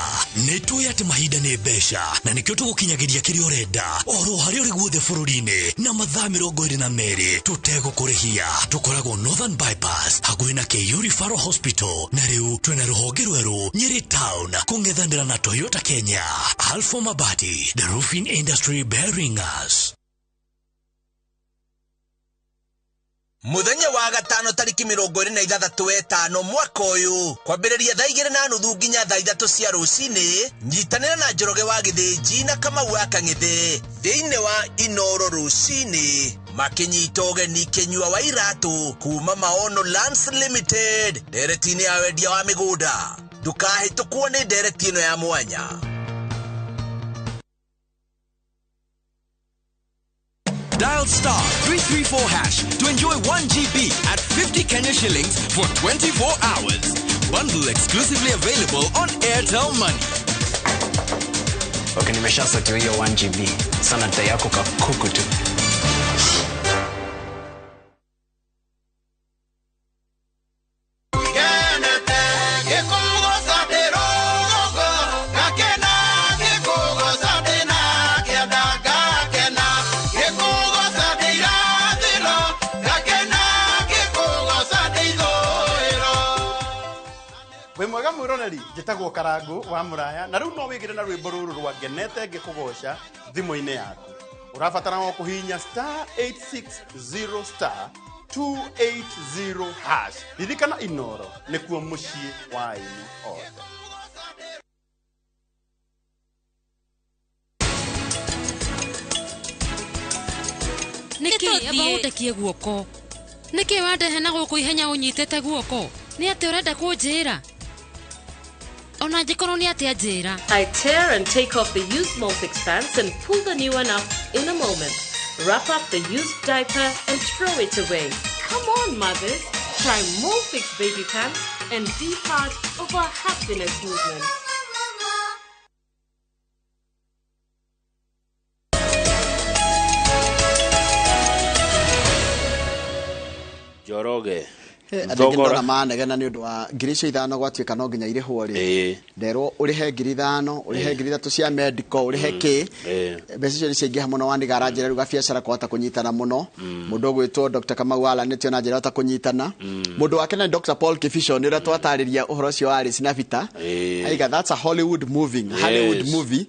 Nĩ tũĩ atĩ mahinda nĩ mbeca na nĩkĩo tũgũkinyagĩria kĩrĩa ũrenda oro harĩa ũrĩ guothe bũrũri-inĩ na mathaa 22 tũtegũkũrĩhia. Tũkoragwo Northern Bypass hakuhĩ na KU Referral Hospital, na rĩu twĩna rũhonge rwerũ Nyeri Town kũng'ethanĩra na Toyota Kenya. Alpha Mabati, the roofing industry bearing us. Muthenya wa gatano tariki 26 mwaka uyu kwambĩrĩria thaa 2:30 nginya thaa 3 cia rũcinĩ, nyitanĩra na Njoroge wa Gĩthĩnji na Kamau wa Kang'ethe thĩinĩ wa Inoro rũcinĩ makinyita ũgeni Kĩnyua wa Iratũ kuma Maono Lands Limited ndereti-inĩ ya wendia wa mĩgũnda. Ndũkahĩtũkwo nĩ ndereti ĩno ya mwanya. Dial star 334 hash to enjoy 1 GB at 50 Kenya shillings for 24 hours. Bundle exclusively available on Airtel Money. Okay, nimeshasetiwa hiyo 1 GB. Sana data yako kakuku tu. Mwega mwiroreri njĩtagwo Karangu wa Mũraya na rĩu no wĩgĩre na rwĩmbo rũrũ rwa ngenete ngĩkũgoca thimũ-inĩ yaku. Ũrabatara o kũhihinya star 860 star 280 hash. Ririkana Inoro nĩkuo mũciĩ wa aini othe. Nĩkĩ amba ũndekie guoko? Nĩkĩ wandehe na gũkũ ihenya ũnyitĩte guoko? Nĩ atĩ ũrenda kũnjĩra? Ona angĩkorwo nĩ atĩa njĩra. I tear and take off the used Molfix pants and pull the new one up in a moment. Wrap up the used diaper and throw it away. Come on, mothers. Try Molfix baby pants and be part of our happiness movement. Njoroge andå ndona manegena nä å ndå wa ngiri icio 5 gwatuä no nginya irĩhwo rĩ, nderwo ũrĩhe ngiri 5 ũrĩhe ngiri 3 cia medical ũrĩhe kĩ, mbeca icio nĩ ciaingĩha mũno. Waniga aranjĩra rĩu gabiacara kwahota kũnyitana mũno. Mũndũ ũgwĩtwo Dr. Kamau aranĩtio na njĩra hota kũnyitana. Mũndũ wake na Dr. Paul Kibicho nĩ ũrĩa twatarĩria ũhoro ũcio warĩ Sinavita, aiga that's a Hollywood movie, Hollywood movie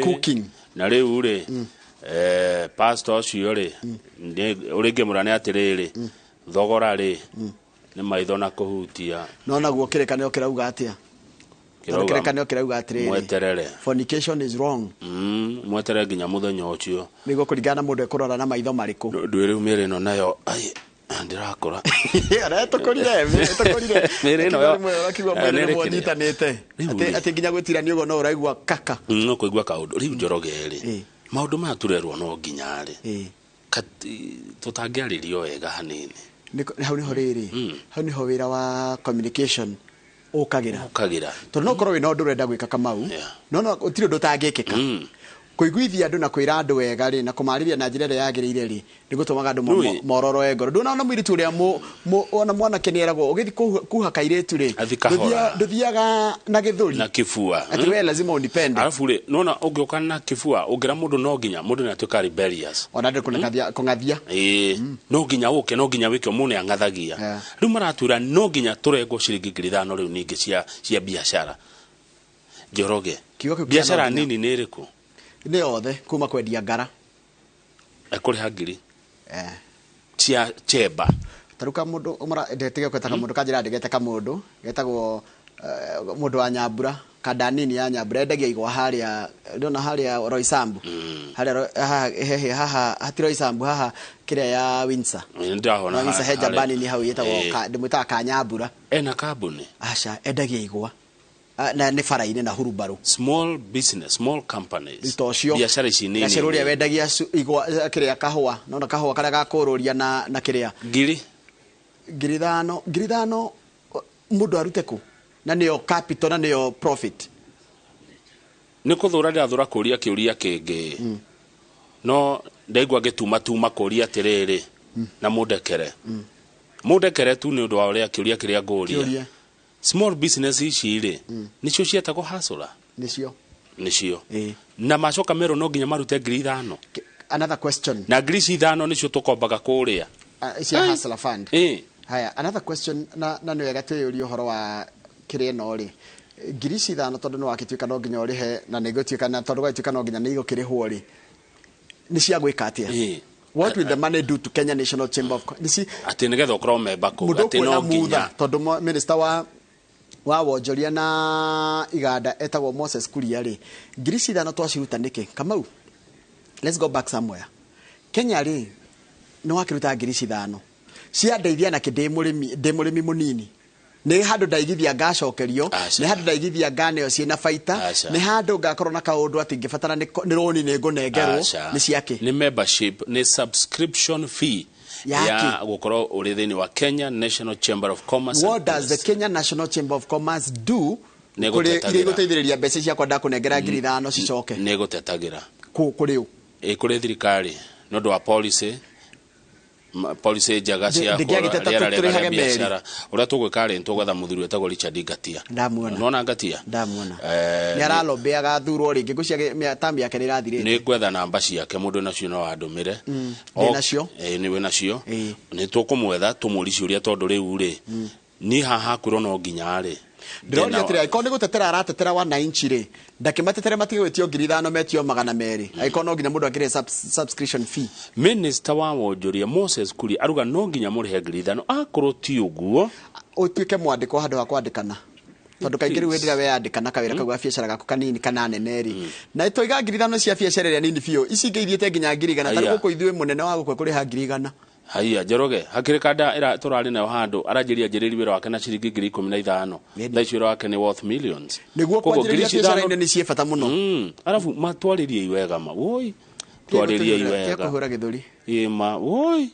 cooking. Na rĩu rĩ pastor ũcio rĩ ũrĩa ingĩmwĩra nĩ atĩrĩrĩ, thogora rĩ nĩ maitho na kũhutia. No naguo kĩrĩkanĩro kĩrauga atĩa? Kĩrĩkanĩro kĩrauga atĩrĩrĩ, mweterere, fornication is wrong. Mweterere nginya mũthenya ũcio nĩguo kũringana na mũndũ ekũrora na maitho marĩkũ. Ndũĩ rĩu mĩĩrĩ ĩno nayo ndĩrakũra. Tũkũrire mĩĩrĩ ĩno ũrakiuga mwĩrĩ nĩ mũnyitanĩte atĩ nginya gwĩtirania ũguo no ũraigua kaka. No kũigua kaũndũ. Rĩu Njoroge rĩ, maũndũ maya tũrerwo no nginya rĩ tũtangĩarĩrio wega hanini. Hau niho rĩrĩ, hau niho wĩra wa communication ũkagĩra. Tondũ no ũkorwo wĩna ũndũ ũrenda gwĩka Kamau, no no gũtirĩ ũndũ ũtangĩkĩka. Kũiguithia andũ na kwĩra andũ wega rĩ na kũmarĩria na njĩra ĩrĩa yagĩrĩire rĩ nĩ gũtũmaga andũ mororoe ngoro. Ndũna ona mũirĩtu ũrĩa ona mwanake nĩ eragwo ũgĩthiĩ kuha kairĩtu rĩ ndũthiaga na gĩthũri na kĩbua atĩ we lazima unipende. Alafu rĩ nona ũngĩũka na kĩbua ũngĩra mũndũ no nginya mũndũ nĩ atuĩka rebellious, ona andũ kũng'athia. Ĩĩ, no nginya ũke no nginya wĩke, mũndũ nĩ ang'athagia. Rĩu maratwĩra no nginya tũrengwo ciringi 5,000 rĩu ningĩ cia biacara. Njoroge, biacara nini nĩ ĩrĩkũ? Nĩ yothe kuma kwendia ngara ekũrĩha ngiri cia chemba. Tarĩu kamũndũ ndetige gweta kamũndũ kanjĩra ndĩgete kamũndũ getagwo mũndũ wa Nyambura, kanda nini ya Nyambura, endagia igwa harĩa ndona harĩa Roysambu, harĩa haha hati Roysambu haha kĩrĩa ya Windsor. Nĩndĩrahona Windsor he njamba nini hau ĩtagwo ndĩmwĩtaga Kanyambura. Ena kambuni? Aca, endagia igwa. Na nĩ bara-inĩ na hurumbarũ. Small business, small companies. Ta ũcio biacara ici nini. Gacĩrũ ũrĩa wendagia igwa, kĩrĩa, kahũa, nona kahũa karĩa gakũrũria na kĩrĩa. Ngiri. 5,000, 5,000, mũndũ arute kũ, na nĩyo capital na nĩyo profit? Nĩ kũthũra ndĩrathũra kũria kĩũria kĩngĩ, no ndaigua ngĩtuma tuma kũria atĩrĩrĩ, na mũndekere, mũndekere tu nĩ ũndũ wa ũrĩa kĩũria kĩrĩa ngũria. Kĩũria. Small business ici rĩ, nĩcio cietagwo hustler? Nĩcio. Nĩcio, na macoka merwo no nginya marute 5,000. Another question. Na ngiri ici ithano nĩcio tũkombaga kũrĩa. Cia Hustler Fund. Ĩ. Haya, another question, na nĩ wega twĩyũrie ũhoro wa kĩrĩa ĩno rĩ, ngiri ici ithano, tondũ nĩ wakĩtuĩka no nginya ũrĩhe, na nĩ gũtuĩka, na tondũ gwatuĩka no nginya nĩ igũkĩrĩhwo rĩ, nĩ cia gwĩka atĩa? What will the money do to Kenya National Chamber of nĩ Atĩ nĩgetha ũkorwo memba kũu mũndũ atĩ no ũkuona mutha nginya. Tondũ minister wa wonjoria na iganda etagwo Moses Kuria rĩ, ngiri ici ithano twaciruta nĩkĩ? Kamau, let's go back somewhere. Kenya rĩ, nĩ wakĩruta ngiri ici ithano ciandeithia nakĩ? Ndĩ mũrĩmi, ndĩ mũrĩmi mũnini, nĩ handũ ndaigithia ngacokerio? Aca. Nĩ handũ ndaigithia nganeo ciĩna baita? Aca. Nĩ handũ ngakorwo na kaũndũ atĩ ingĩbatara nĩ rũni nĩ ngũnengerwo? Aca. Nĩ ciakĩ? Nĩ membership, nĩ subscription fee. Yaki? Ya gũkorwo ũrĩ thĩinĩ wa Kenya National Chamber of Commerce and What does the Kenya National Chamber of Commerce do Nĩ kũrĩ gũtetagĩra. iria igũteithĩrĩria mbeca ciakwa ndakũnengera 5,000 cicoke? Nĩ gũtetagĩra. Kũrĩ ũ? Ĩ, kũrĩ thirikari nĩ ũndũ wa policy, policy njega cia Ndĩngĩagĩteta rĩera rĩega rĩa tũrĩhage meri. biacara. Ũrĩa tũgwĩka rĩ, tũgwetha mũthuri wĩtagwo Richard Ngatia. Ndamuona. Nona Ngatia. Ndamuona. Nĩ aralombeaga thurwo rĩngĩ, ngwĩciria tamu yake nĩ ĩrathirĩte. Nĩ ngwetha namba ciake, mũndũ nacio no andũmĩre. Ndĩ nacio. Ĩ, nĩ wĩ nacio. Nĩ tũkũmwetha tũmũri ciũria, tondũ rĩu rĩ, niĩ haha hakwĩrwo no nginya rĩ. Ndĩroria atĩrĩ, angĩkorwo nĩ gũtetera aratetera wananchi rĩ, ndakĩmatetere matige gwĩtio 5,000, metio 200, angĩkorwo no nginya mũndũ akĩrĩhe subscription fee. Minister wa wonjoria Moses Kuria aruga no nginya mũrĩhe 5,000, akorwo ti ũguo ũtuĩke mwandĩkwo handũ ha kwandĩkana, tondũ kaingĩ rĩu hĩndĩ ĩrĩa weyandĩkana kawĩra kau ga biacara gaku kanini kana nene rĩ, na twaiga 5,000 cia biacara ĩrĩa nini biũ, ici ingĩ ithiĩte nginya 100,000. Tarĩu Aya. gũkũ ithuĩ mũnene wa gũkũ ekũrĩha 100,000. Haiya, Njoroge, hakĩrĩ kanda ĩra tũrarĩ nayo handũ aranjĩria njĩrĩri wĩra wake na ciringi 15,000. Thaa ici wĩra wake nĩ worth millions. Nĩguo Koguo kwanjĩrĩria ngiri ici biacara-inĩ nĩ ciĩ bata mũno. Arabu matwarĩriei wega ma, woi, twarĩriei wega. Kũhũra gĩthũri. Ĩ ma, woi.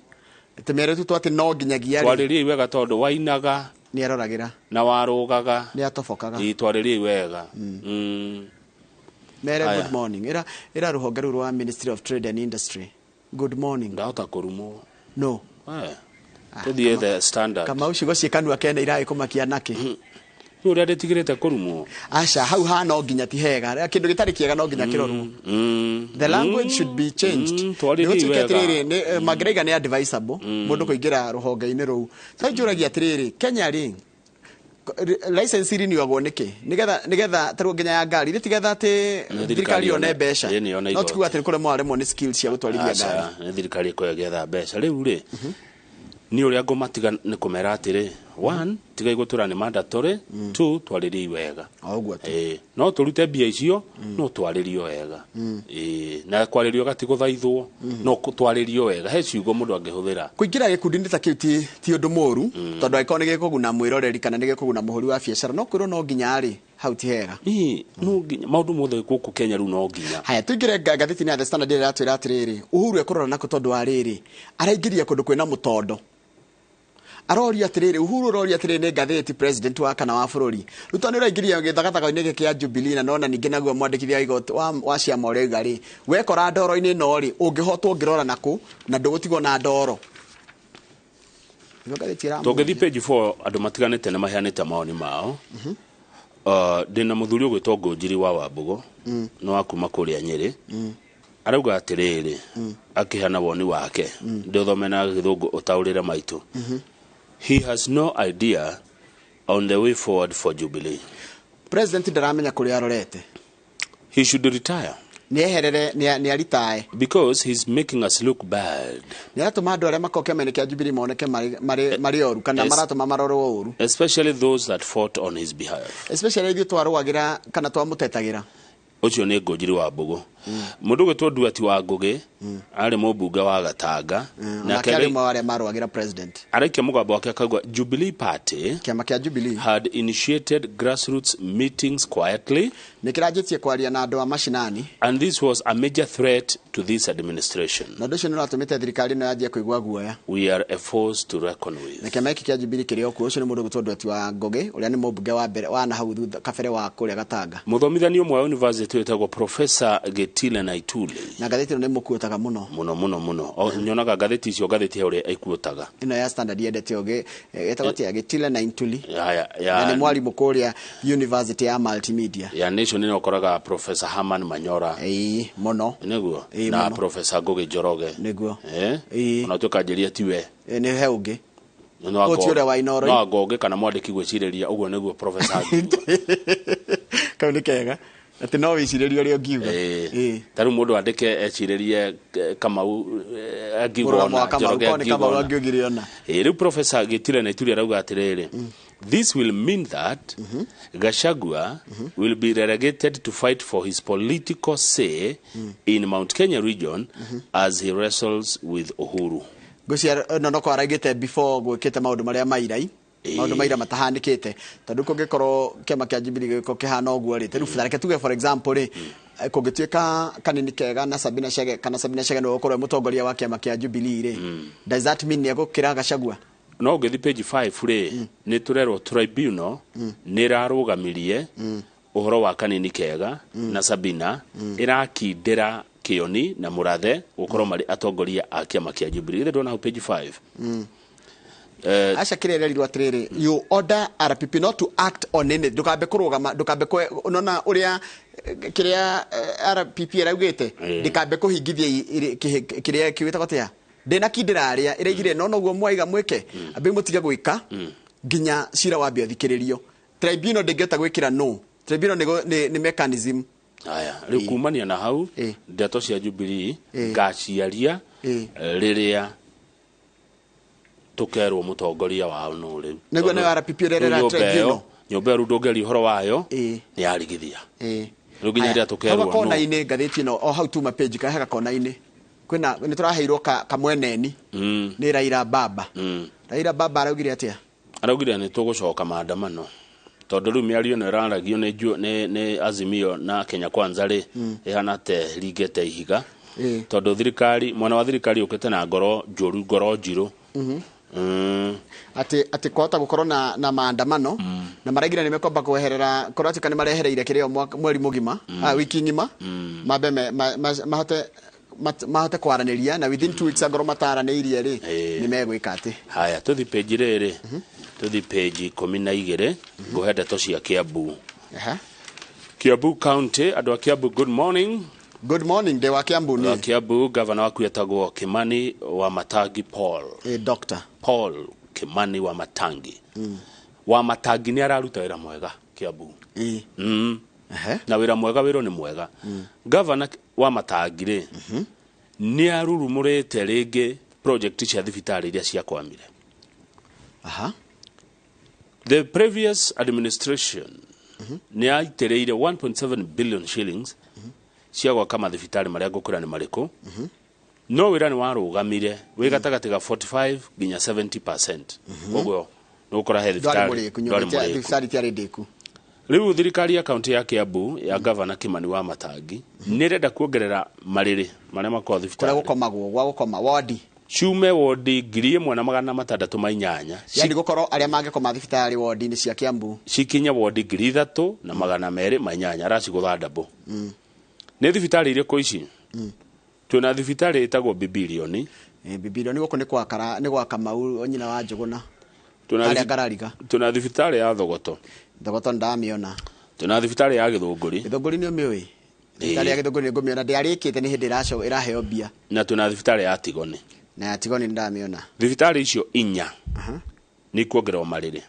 Tũmere tu atĩ no nginyagia rĩ. Twarĩriei wega, tondũ wainaga nĩ aroragĩra na warũgaga nĩ atobokaga. Ĩ, twarĩriei wega. Mere. Aya. Good morning, ĩra rũhonge rũu rwa Ministry of Trade and Industry good morning. Ndahota kũrumwo. No. Tũthiĩ The Standard. Kamau, ciugo ciĩ kanua kene iragĩkũmakia nakĩ? Nĩ ũrĩa ndĩtigĩrĩte kũrumwo. Aca, hau ha no nginya ti hega. Kĩndũ gĩtarĩ kĩega no nginya kĩrorwo. The language should be changed. Twarĩriei Nĩgũtuĩke wega. atĩrĩrĩ, mangĩraiga nĩ advisable mũndũ kũingĩra rũhonge-inĩ rũu. So njũragia atĩrĩrĩ, Kenya rĩ, license irinewagwo nĩkĩ? Nĩgetha tarĩu nginya ya ngari, tigetha atĩ Nĩ thirikari yone mbeca? Ĩ, nĩ yone No igoti. tikuga atĩ nĩ kũremwo aremwo nĩ skills cia gũtwarithia ngari. Aca, nĩ thirikari ĩkoragwo ĩgĩetha mbeca. Rĩu rĩ, nĩ ũrĩa ngũmatiga nĩ kũmera atĩrĩ, one, tigai gũtũra nĩ mandatory, two, twarĩriei wega. O ũguo tu. Ĩ, no tũrute mbia icio, no twarĩrio wega. Ĩ, na kwarĩrio gatigũthaithwo, no twarĩrio wega, he ciugo mũndũ angĩhũthĩra. Kũingĩra gĩkundi-inĩ ta kĩu ti ũndũ mũru, tondũ angĩkorwo nĩ gĩkũguna mwĩroreri kana nĩ gĩkũguna mũhũri wa biacara, no kwĩrwo no nginya rĩ, hau ti hega. Ĩ, no nginya maũndũ mothe gũkũ Kenya rĩu no nginya. Haya, tũingĩre ngathĩti-inĩ ya The Standard ĩrĩa ĩratwĩra atĩrĩrĩ, Uhuru ekũrora nakũ, tondũ wa rĩrĩ araingĩria kũndũ kwĩna mũtondo. Aroria atĩrĩrĩ, Uhuru ũroria atĩrĩrĩ nĩ ngathĩti, president wa kana wa bũrũri, rĩu tondũ nĩ ũraingĩria gĩthagathaga-inĩ gĩkĩ kĩa Jubilee, na nona ningĩ naguo mwandĩkithia wa igoti wa ciama ũrĩa oiga rĩ, wekora ndoro-inĩ ĩno rĩ, ũngĩhotwo ũngĩrora nakũ na ndũgũtigwo na ndoro. Nĩguo ngathĩti ĩramũria. Tũngĩthiĩ page 4, andũ matiganĩte nĩ maheanĩte mawoni mao. Ndĩna mũthuri ũgwĩtwo Ngũnjiri wa Wambũgũ, nĩ wa kuma kũrĩa Nyĩrĩ. Arauga atĩrĩrĩ, akĩheana woni wake, ndĩũthome na gĩthũngũ ũtaũrĩre maitũ. He has no idea on the way forward for Jubilee. President ndaramenya kũrĩa arorete. He should retire. Nĩ eherere, nĩ aritae. Because he's making us look bad. Nĩ aratũma andũ arĩa makoragwo kĩama-inĩ kĩa Jubilee moneke marĩ oru kana maratũma marorwo ũru. Especially those that fought on his behalf. Especially ithuĩ twarũagĩra kana twamũtetagĩra. Ũcio nĩ Ngũnjiri wa Mbũgũ. Mũndũ ũgwĩtwo Nduati wa Ngũgĩ arĩ mũmbunge wa Gatanga. Nake arĩ ũmwe wa arĩa marũagĩra president. Araikia mũgambo wake akauga Jubilee Party, kĩama kĩa Jubilee, had initiated grassroots meetings quietly, nĩ kĩranjĩtie kwaria na andũ a macinani, and this was a major threat to this administration. Na ũndũ ũcio nĩ ũratũmĩte thirikari ĩno yanjie kũigua guoya. We are a force to reckon with. Na kĩama gĩkĩ kĩa Jubilee kĩrĩ o kuo. Ũcio nĩ mũndũ ũgwĩtwo Nduati wa Ngũgĩ, ũrĩa nĩ mũmbunge wa mbere wa na hau thutha kabere wa kũrĩa Gatanga. Mũthomithania ũmwe wa university wĩtagwo Professor Getile Naituli. Na ngathĩti ĩno nĩ mũkuotaga mũno. Mũno mũno mũno. O, nyonaga ngathĩti icio, ngathĩti he ũrĩa ĩkuotaga. Ĩno ya Standard yendete ũgĩ ĩtagwo atĩa? Gĩtile Naituli. Ya, na nĩ mwarimũ kũrĩa University ya Multimedia. Ya Nation nĩ ũkoraga Professor Herman Manyora. Ĩĩ mũno. Nĩguo. Ĩĩ, na mũno. Professor Ngugi Njoroge. Nĩguo. Eh? Ona tuĩka njĩria tiwe. Ĩ, nĩ he ũngĩ. No Ũyũ ti ũrĩa wa Inooro. No anga ũngĩ kana mwandĩki gwĩcirĩria ũguo nĩguo Professor angiuga. Kau nĩ kega atĩ no wĩcirĩrie ũrĩa ũngiuga. Ĩĩ. Ta rĩu mũndũ andĩke ecirĩrie Kamau angiuga Mũrũgamo wa ona, Kamau, Njoroge korwo nĩ angiuga Kamau ona. angiugire ona. Ĩĩ, rĩu Professor Gitile Naituli arauga atĩrĩrĩ, this will mean that Gachagua will be relegated to fight for his political say in Mount Kenya region as he wrestles with Uhuru. Ngwĩciria no no araigĩte before gwĩkĩte maũndũ marĩa mairai, maũndũ maira matahanĩkĩte, tondũ kũngĩkorwo kĩama kĩa Jubilee gĩgĩkorwo kĩhana ũguo rĩ, tarĩu reke tuge for example rĩ, kũngĩtuĩka Kanini Kega na Sabina Chege, kana Sabina Chege nĩwe ũgũkorwo e mũtongoria wa kĩama kĩa Jubilee rĩ, does that mean nĩ egũkĩra Gachagua? No ũngĩthiĩ page 5 rĩ, nĩ tũrerwo tribunal nĩ ĩrarũgamirie ũhoro wa Kanini Kega na Sabina, ĩrakindĩra Kĩoni na Mũrathe gũkorwo marĩ atongoria a kĩama kĩa Jubilee. Githĩ ndwona hau page 5? Aca, kĩrĩa ĩrerirwo atĩrĩrĩ, you order RPP not to act on any, ndũkambe kũrũgama, ndũkambe nona ũrĩa kĩrĩa RPP ĩraugĩte, ndĩkambe kũhingithia kĩrĩa kĩwĩtagwo atĩa, ndĩnakindĩra arĩa ĩraigire, no noguo mwaiga mwĩke, ambe mũtige gwĩka nginya cira wambe ũthikĩrĩrio. Tribunal ndĩngĩhota gwĩkĩra, no tribunal nĩ mechanism. Aya, rĩu kumania na hau, ndeto cia Jubilee ngaciaria rĩrĩa tũkerwo mũtongoria wao nũ rĩu. Nĩguo nĩyo RPP ĩrerera Rĩu nyũmba tribunal. Nyũmba ĩyo rĩu ndũngĩaria ũhoro wayo, nĩ yarigithia rĩu nginya rĩrĩa Hau tũkerwo nũ. gakona-inĩ ngathĩti ĩno o hau tuma page kahe gakona-inĩ kwĩna nĩ tũraheirwo kamweneni nĩ Raila Baba. Raila Baba araugire atĩa? Araugire nĩ tũgũcoka maandamano, tondũ rĩu mĩario ĩno ĩraragio nĩ Azimio na Kenya Kwanza rĩ, ĩhana te ringĩte ihiga, tondũ thirikari, mwena wa thirikari ũkĩte na ngoro njũru, ngoro njirũ. Atĩ kwahota gũkorwo na maandamano, na maraigire nĩ mekwamba kweherera kũratuĩka nĩ marehereire kĩrĩa mweri mũgima, wiki ng'ima, mambe mahote kwaranĩria, na within 2 weeks angorwo mataranĩirie rĩ, nĩ megwĩka atĩ. Haya, tũthi page rĩrĩ, tũthi page 12, ngũhe ndeto cia Kiambu. Kiambu County, andũ a Kiambu, good morning. Good morning, ndĩ wa Kiambu Andũ a niĩ. Kiambu, gavana waku etagwo Kimani wa Matangi Paul. Doctor. Paul Kimani wa Matangi. Wa Matangi nĩ araruta wĩra mwega Kiambu. Na wĩra mwega, wĩra nĩ mwega. Gavana wa Matangi rĩ, nĩ arurumũrĩte rĩngĩ project cia thibitarĩ iria ciakwamire. The previous administration nĩ aitĩrĩire 1.7 billion shillings cia gwaka mathibitarĩ marĩa ngũkwĩra nĩ marĩkũ, no wĩra nĩ warũgamire wĩ gatagatĩ ga 45 nginya 70%. Koguo nĩ gũkora he ndwarĩ thibitarĩ mũrĩku ndwarĩ nyũmba mũrĩku. Thibitarĩ itiarĩ ndĩku. Rĩu thirikari ya kaunti ya Kiambu ya gavana Kimani wa Matangi nĩ ĩrenda kuongerera marĩrĩ marĩa makoragwo kũrĩa thibitarĩ, gũkomagwo, gwa gũkoma, wodi. Ciume wodi 1608, yani gũkorwo arĩa mangĩkoma thibitarĩ wodi-inĩ cia Kiambu cikinye wodi 3208, aracigũtha ndabũ. Nĩ thibitarĩ irĩkũ ici? Twĩna thibitarĩ ĩtagwo Bibilioni. Bibilioni gũkũ nĩ kwa Kara, nĩ gwa Kamau nyina wa Njũgũna. Twĩna harĩa Ngarariga. Twĩna thibitarĩ ya Thogoto. Thogoto ndamĩona. Twĩna thibitarĩ ya Gĩthũngũri. Gĩthũngũri nĩ ũmĩũĩ? Thibitarĩ ya Gĩthũngũri nĩ ngũmĩona, ndĩarĩkĩte, nĩ hĩndĩ ĩraheo mbia. Na twĩna thibitarĩ ya Tigoni. Na ya Tigoni ndamĩona. Thibitarĩ icio inya nĩ ikuongererwo marĩrĩ.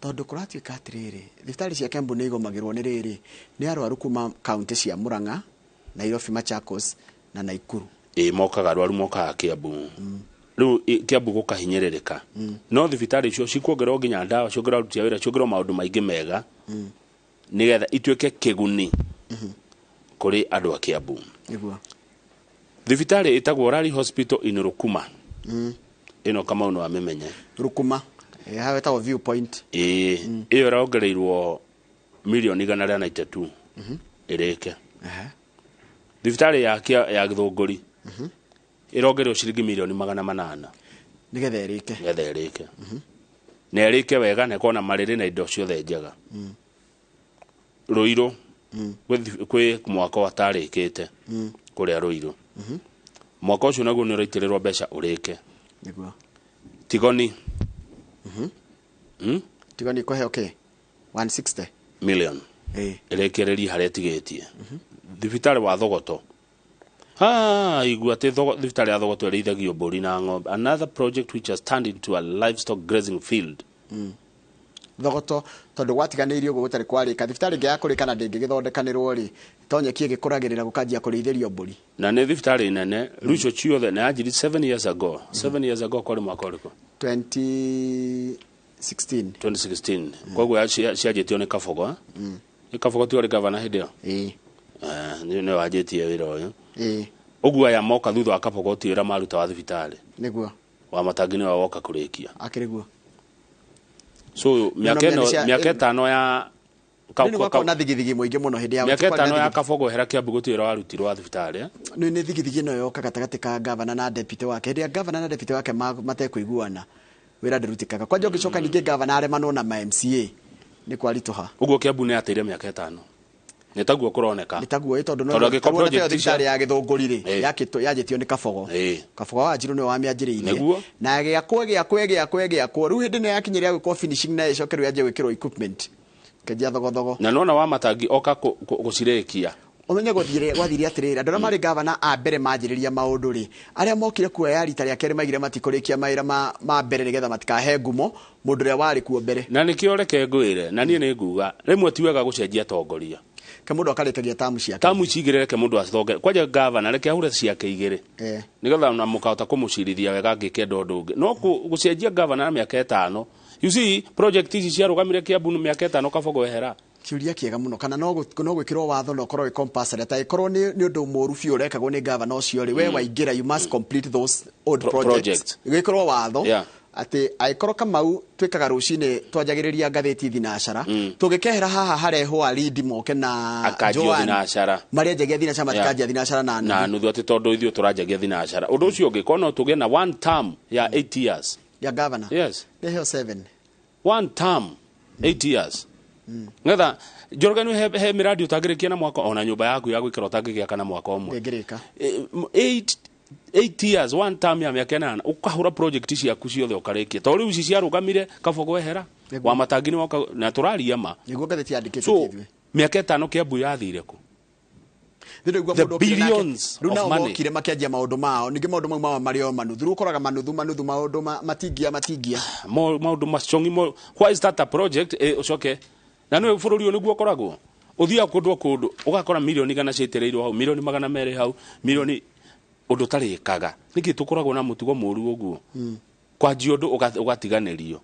Tondũ kũratuĩka atĩrĩrĩ, thibitarĩ cia Kiambu nĩ igomagĩrwo nĩ rĩrĩ, nĩ arwaru kuma kaunti cia Murang'a, Nairobi, Machakos na Nakuru. Ĩ, mokaga arwaru mokaga Kiambu. Rĩu Kiambu gũkahinyĩrĩrĩka, no thibitarĩ icio cikuongererwo nginya ndawa, ciongererwo aruti a wĩra, ciongererwo maũndũ maingĩ mega, nĩgetha ituĩke kĩguni Kũrĩ andũ a Kiambu. Nĩguo. Thibitarĩ ĩtagwo Rari Hospital in Rukuma. Ĩno Kamau no amĩmenye. Rukuma. Hau ĩtagwo Viewpoint. Ĩĩ, ĩyo ĩrongereirwo milioni 192 ĩrĩke. Thibitarĩ ya Gĩthũngũri ĩrongereirwo ciringi milioni 800 nĩgetha ĩrĩke. Nĩgetha ĩrĩke. Na ĩrĩke wega na ĩkorwo na marĩrĩ na indo ciothe njega. Ruiru kwĩ mwako atarĩkĩte kũrĩa Ruiru. Mwaka ũcio naguo nĩ ũraitĩrĩrwo mbeca ũrĩke. Nĩguo. Tigoni. Tigoni kũheo kĩ? 160 million. Ĩrĩkĩrĩrie harĩa ĩtigĩtie. Thibitarĩ wa Thogoto. Igua atĩ thibitarĩ ya Thogoto ĩrĩithagio mbũri na ng'ombe. Another project which has turned into a livestock grazing field. Thogoto tondũ gwatiganĩirio ũguo gũtarĩ kwarĩka thibitarĩ ĩngĩ ya kũrĩka na ndĩngĩgĩthondekanĩrwo rĩ tonyeki ĩgĩkũragĩrĩra gũkanjia kũrĩithĩrio mbũri. Na nĩ thibitarĩ nene rĩu icio ciothe na yanjirie 7 years ago. 7 years ago kwarĩ mwaka ũrĩkũ? 2016. 2016. Koguo cianjĩtio nĩ Kabogo. Nĩ Kabogo ti warĩ gavana hĩndĩ ĩyo? Ĩĩ. Nĩ wanjĩtie wĩra ũyũ. Ĩĩ. Ũguo aya moka thutha wa Kabogo ti wĩra maruta wa thibitarĩ. Nĩguo. Wa Matangi nĩwe woka kũrĩkia. Akĩrĩ guo. So miaka ĩno miaka ĩtano ya na thigithigi mũingĩ mũno hĩndĩ ya miaka ĩtano ya Kabogo hera Kiambu gũtirĩ wĩra warutirwo wa thibitarĩ. Nĩ thigithigi ĩno yoka gatagatĩ ka gavana na deputy wake. Hĩndĩ ya gavana na deputy wake matekũiguana wĩra ndũrutĩkaga. Kwanja ũngĩcoka ningĩ gavana aremanwo na ma MCA nĩ kwaritũha. Ũguo Kiambu nĩ ateire miaka ĩtano. Nĩ taguo kũroneka. Nĩ taguo tondũ no project thibitarĩ ya Gĩthũngũri rĩ yanjĩtio nĩ Kabogo. Kabogo wa Wanjiru nĩwe wamĩanjĩrĩirie. Na gĩakwo rĩu hĩndĩ nĩ yakinyĩria gwĩkwo finishing na ĩcoke rĩu yanjie gwĩkĩrwo equipment. Kĩanjia thogothogo. Na nona wa Matangi oka gũcirĩkia. Ũmenye gwathire atĩrĩrĩ andũ arĩa marĩ gavana a mbere manjĩrĩria maũndũ rĩ arĩa mokire kuoya rita rĩa kerĩ maigire matikũrĩkia mawĩra ma mbere nĩgetha matikahe ngumo mũndũ ũrĩa warĩ kuo mbere. Na nĩkĩo reke ngwĩre na niĩ nĩ nguga rĩmwe ti wega gũcenjia atongoria. Ke mũndũ akarĩkagia tamu ciake. Tamu ici igĩrĩ reke mũndũ acithonge. Kwanja gavana reke ahure ciake igĩrĩ. Nĩgetha na mũkahota kũmũcirithia wega angĩkenda ũndũ ũngĩ. No gũcenjia gavana na mĩaka ĩtano. You see project ici ciarũgamire Kiambu mĩaka ĩtano Kabogo ehera. Kĩũria kĩega mũno kana no gwĩkĩrwo watho na ũkorwo wĩ compulsory ta ĩkorwo nĩ ũndũ mũũru biũ ũrekagwo nĩ gavana ũcio rĩ we waingĩra you must complete those old projects. Gwĩkĩrwo watho atĩ angĩkorwo Kamau twĩkaga rũcinĩ twanjagĩrĩria ngathĩti thinacara tũngĩkehera haha harehwo alidi moke na Joan marĩanjagia thinacara matikanjia thinacara na nuthu atĩ tondũ ithuĩ tũranjagia thinacara. Ũndũ ũcio ũngĩ korwo no tũgĩe na one term ya 8 years ya gavana. Yes. Nĩheo 7. One term 8 years. Ngetha Njoroge nĩ he mĩradi ũtangĩrĩkia na mwaka ona nyũmba yaku ya gwĩkĩra ũtangĩgĩaka na mwaka ũmwe. Ndĩngĩrĩka. 8 years one term ya mĩaka ĩnana ũkahũra project ciaku ciothe ũkarĩkia. Tondũ rĩu ici ciarũgamire Kabogo ehera wa Matangi nĩ woka na tũraria ma. Nĩguo ngathĩti yandĩkĩte ithuĩ. Mĩaka ĩtano Kiambu yathire kũ? The billions of money. Mokire makĩanjia maũndũ mao ningĩ maũndũ mau mao marĩ o manuthu. Rĩu ũkoraga manuthu maũndũ matingia maũndũ macongi. Why is that a project? Ũcoke na nĩ bũrũri ũyũ nĩguo ũkoragwo ũthiaga kũndũ o kũndũ ũgakora milioni 100 ciaitĩrĩirwo hau milioni 200 hau milioni ũndũ ũtarĩkaga. Nĩkĩ tũkoragwo na mũtugo mũũru ũguo kwanjia ũndũ ũgatiganĩrio.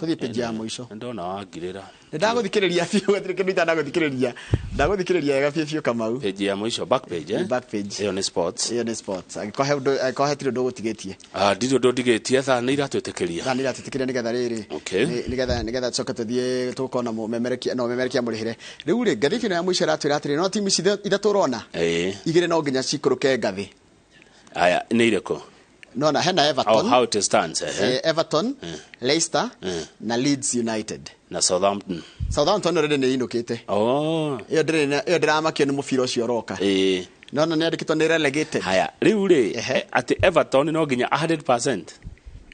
Tũthiĩ page ya mũico. Ndona wangirĩra. Ndagũthikĩrĩria biũ gũtirĩ kĩndũ itanagũthikĩrĩria. Ndagũthikĩrĩria wega biũ biũ Kamau. Page ya mũico back page eh? Back page. Ĩyo nĩ sports. Ĩyo nĩ sports. Angĩkorwo he hatirĩ ũndũ ũgũtigĩtie. Ndirĩ ũndũ ndigĩtie thaa nĩ iratwĩtĩkĩria. Thaa nĩ iratwĩtĩkĩria nĩgetha rĩrĩ. Okay. Nĩgetha tũcoke tũthiĩ tũgũkorwo na mũmemerekia no mũmemerekia mũrĩhĩre. Rĩu rĩ ngathĩti ĩno ya mũico ĩratwĩra atĩrĩ no timu ici ithatũ ũrona. Igĩrĩ no nginya cikũrũke ngathĩ. Aya nĩ irĩkũ? No na hena Everton. Oh, how it stands. Everton, Leicester na Leeds United. Na Southampton. Southampton already nĩ inũkĩte. Oh. Ĩyo ndĩramakio nĩ mũbira ũcio ũroka. No na nĩ andĩkĩtwo nĩ relegated. Haya, rĩu rĩ atĩ Everton no nginya 100%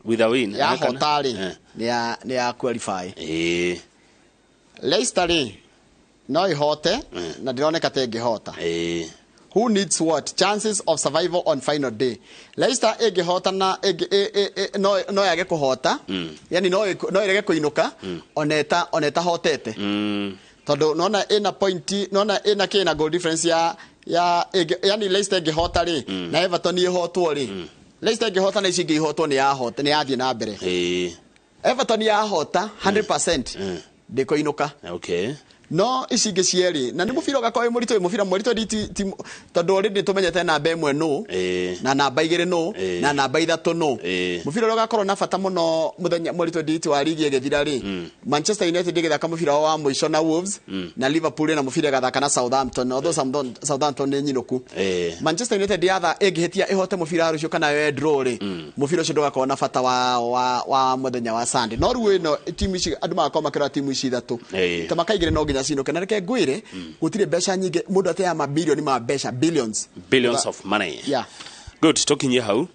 with a win. Yahota rĩ nĩ ya qualify. Leicester rĩ no ihote na ndĩroneka ta ĩngĩhota. Who needs what? Chances of survival on final day. Leicester ĩngĩhota na no yage kũhota. Yani no ĩrege kũinũka ona ĩtahotete. Tondũ nona ĩna point, nona ĩna kĩna goal difference ya yani Leicester ĩngĩhota rĩ na Everton ĩhotwo rĩ. Leicester ĩngĩhota na ici ingĩ ihotwo nĩ yahota nĩ yathiĩ na mbere. Everton yahota 100% ndĩkũinũka. Okay. No ici ingĩ cierĩ na nĩ mũbira ũgakorwo wĩ mũritũ, wĩ mũbira mũritũ tondũ already tũmenyete namba 1 nũ, na namba 2 nũ, na namba 3 nũ. Mũbira ũrĩa ũgakorwo na bata mũno mũthenya mweri 28 wa ligi ĩgĩthira rĩ, Manchester United ĩgĩthaka mũbira wao wa mũico na Wolves, na Liverpool ĩna mũbira ĩgathaka na Southampton, although Southampton nĩ nyinũku. Manchester United yatha ĩngĩhĩtia ĩhote mũbira wa rũciũ kana yoe draw rĩ, mũbira ũcio ndũgakorwo na bata wa mũthenya wa Sunday. No rĩu ĩno timu ici andũ magakorwo makĩrora timu ici ithatũ ta makaigĩre no nginya cinũke. Na reke ngwĩre, gũtirĩ mbeca nyingĩ mũndũ ateaga mabirioni ma mbeca, billions. Billions of money. Yeah. Good, tukinyie hau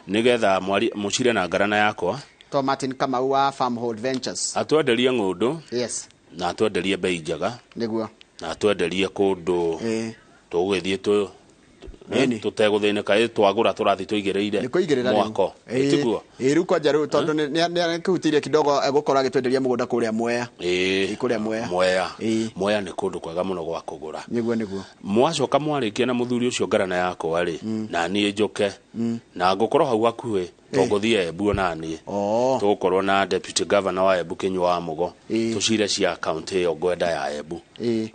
nigetha mũcire na ngarana yakwa. To Martin Kamau wa Farmhold Ventures atwenderie ng'ũndũ. Yes. Na atwenderie bei njega. Nĩguo. Na atwenderie kũndũ tũgũgĩthiĩ tũtegũthĩnĩka, twagũra tũrathiĩ tũigĩrĩire mwako. Tiguo? Rĩu kwanja rĩu tondũ nĩ akĩhutirie kidogo, egũkorwo agĩtwenderia mũgũnda kũrĩa Mwea. Kũrĩa Mwea. Mwea. Mwea nĩ kũndũ kwega mũno gwa kũgũra. Nĩguo, nĩguo. Mwacoka mwarĩkia na mũthuri ũcio ngarana yakwa rĩ, na niĩ njũke na ngũkorwo hau hakuhĩ tũngũthiĩ Embu ona niĩ tũgũkorwo na deputy governor wa Embu Kinyua wa Mũgo, tũcire cia kaunti ĩyo ngwenda ya Embu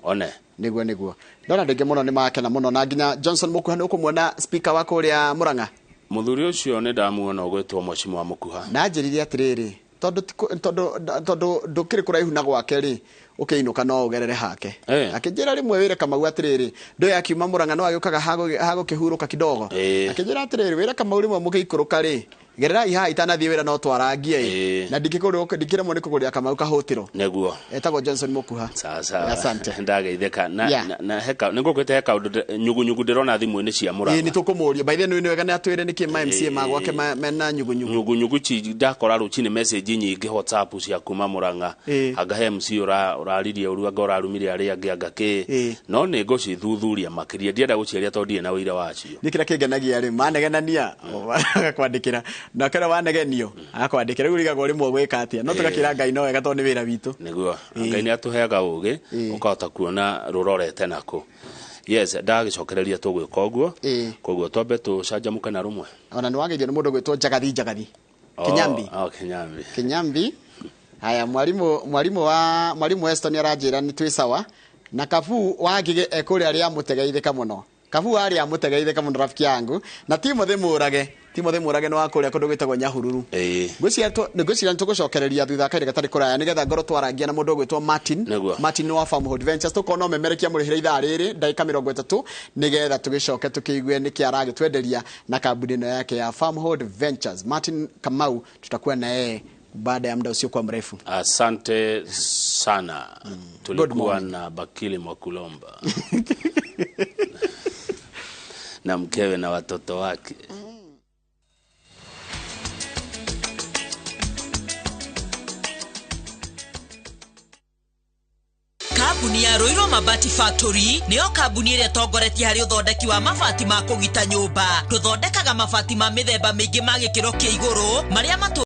one. Nĩguo, nĩguo. Ndona andũ aingĩ mũno nĩ makena mũno, na nginya Johnson Mũkuha nĩ ũkũmuona, speaker wa kũrĩa Murang'a. Mũthuri ũcio nĩ ndamuona ũgwĩtwo Mheshimiwa Mũkuha. Na anjĩrire atĩrĩrĩ, tondũ ndũkĩrĩ kũraihu na gwake rĩ, ũkĩinũka no ũgerere hake. Akĩnjĩra rĩmwe wĩre Kamau atĩrĩrĩ, ndũĩ akiuma Murang'a no agĩũkaga hagũkĩhurũka kidogo. Akĩnjĩra atĩrĩrĩ, wĩre Kamau rĩmwe mũgĩikũrũka rĩ, gererai haha itanathiĩ wĩra no twarangie ĩ, na ndingĩremwo nĩ kũgũrĩra Kamau kahũtĩro. Nĩguo. Etagwo Johnson Mũkuha. Sawa sawa. Asante. Ndageithĩka na na heka nĩ ngũkwĩte he kaũndũ nyugunyugu ndĩrona thimũ-inĩ cia Murang'a. Nĩ tũkũmũria by the way, nĩ wega nĩ atwĩre nĩkĩ ma MCA ma gwake mena nyugunyugu. Nyugunyugu ci ndakora rũcinĩ message nyingĩ WhatsApp cia kuma Murang'a, anga he MC ũraririe ũru, anga ũrarumire arĩa angĩ, anga kĩ, no nĩ ngũcithuthuria makĩria, ndienda gũciaria tondũ ndirĩ na ũira wacio. Nĩ kĩrĩa kĩngenagia rĩ, manegenania agakwandĩkĩra, na kĩrĩa wanegenio agakwandĩkĩra, rĩu ũrigagwo rĩmwe gwĩka atĩa, no tũgakĩra Ngai no wega tondũ nĩ wĩra witũ. Nĩguo, Ngai nĩ atũheaga ũgĩ ũkahota kuona rũrorete nako. Yes, ndagĩcokereria tũgwĩka ũguo, koguo twambe tũcanjamũke na rũmwe. Ona nĩ wageithio nĩ mũndũ gwĩtwo Njagathi Njagathi Kinyambi. Oh, Kinyambi. Kinyambi. Haya, mwarimu Weston aranjĩra nĩ twĩ sawa, na Kabu wa Ngigĩ ekũrĩa rĩa mũtegeithĩka mũno. Kabu arĩa mũtegeithĩka mũno, rafiki yangu, na Timothy Mũrage. Timothy Mũrage nĩ wa kũrĩa kũndũ gwĩtagwo Nyahururu. Ngwĩciria nĩ tũgũcokereria thutha kahinda gatarĩ kũraya nĩgetha ngorwo twarangia na mũndũ ũgwĩtwo Martin. Nĩguo. Martin wa Farmhold Ventures, tũkorwo no memerekia mũrĩhĩre ithaa rĩrĩ ndagĩka 30 nĩgetha tũgĩcoke tũkĩigue nĩkĩ aragĩtwenderia na kambuni ĩno yake ya Farmhold Ventures. Martin Kamau, tutakuwa na yeye baada ya muda usiokuwa mrefu. Asante sana. Good Tulikuwa morning. na Bakili Mwakulomba na mkewe na watoto wake. Kambuni ya Ruiru Mabati Factory nĩyo kambuni ĩrĩa ĩtongoretie harĩ ũthondeki wa mabati ma kũgita nyũmba. Tũthondekaga mabati ma mĩthemba mĩingĩ ma gĩkĩro kĩa igũrũ marĩa matũ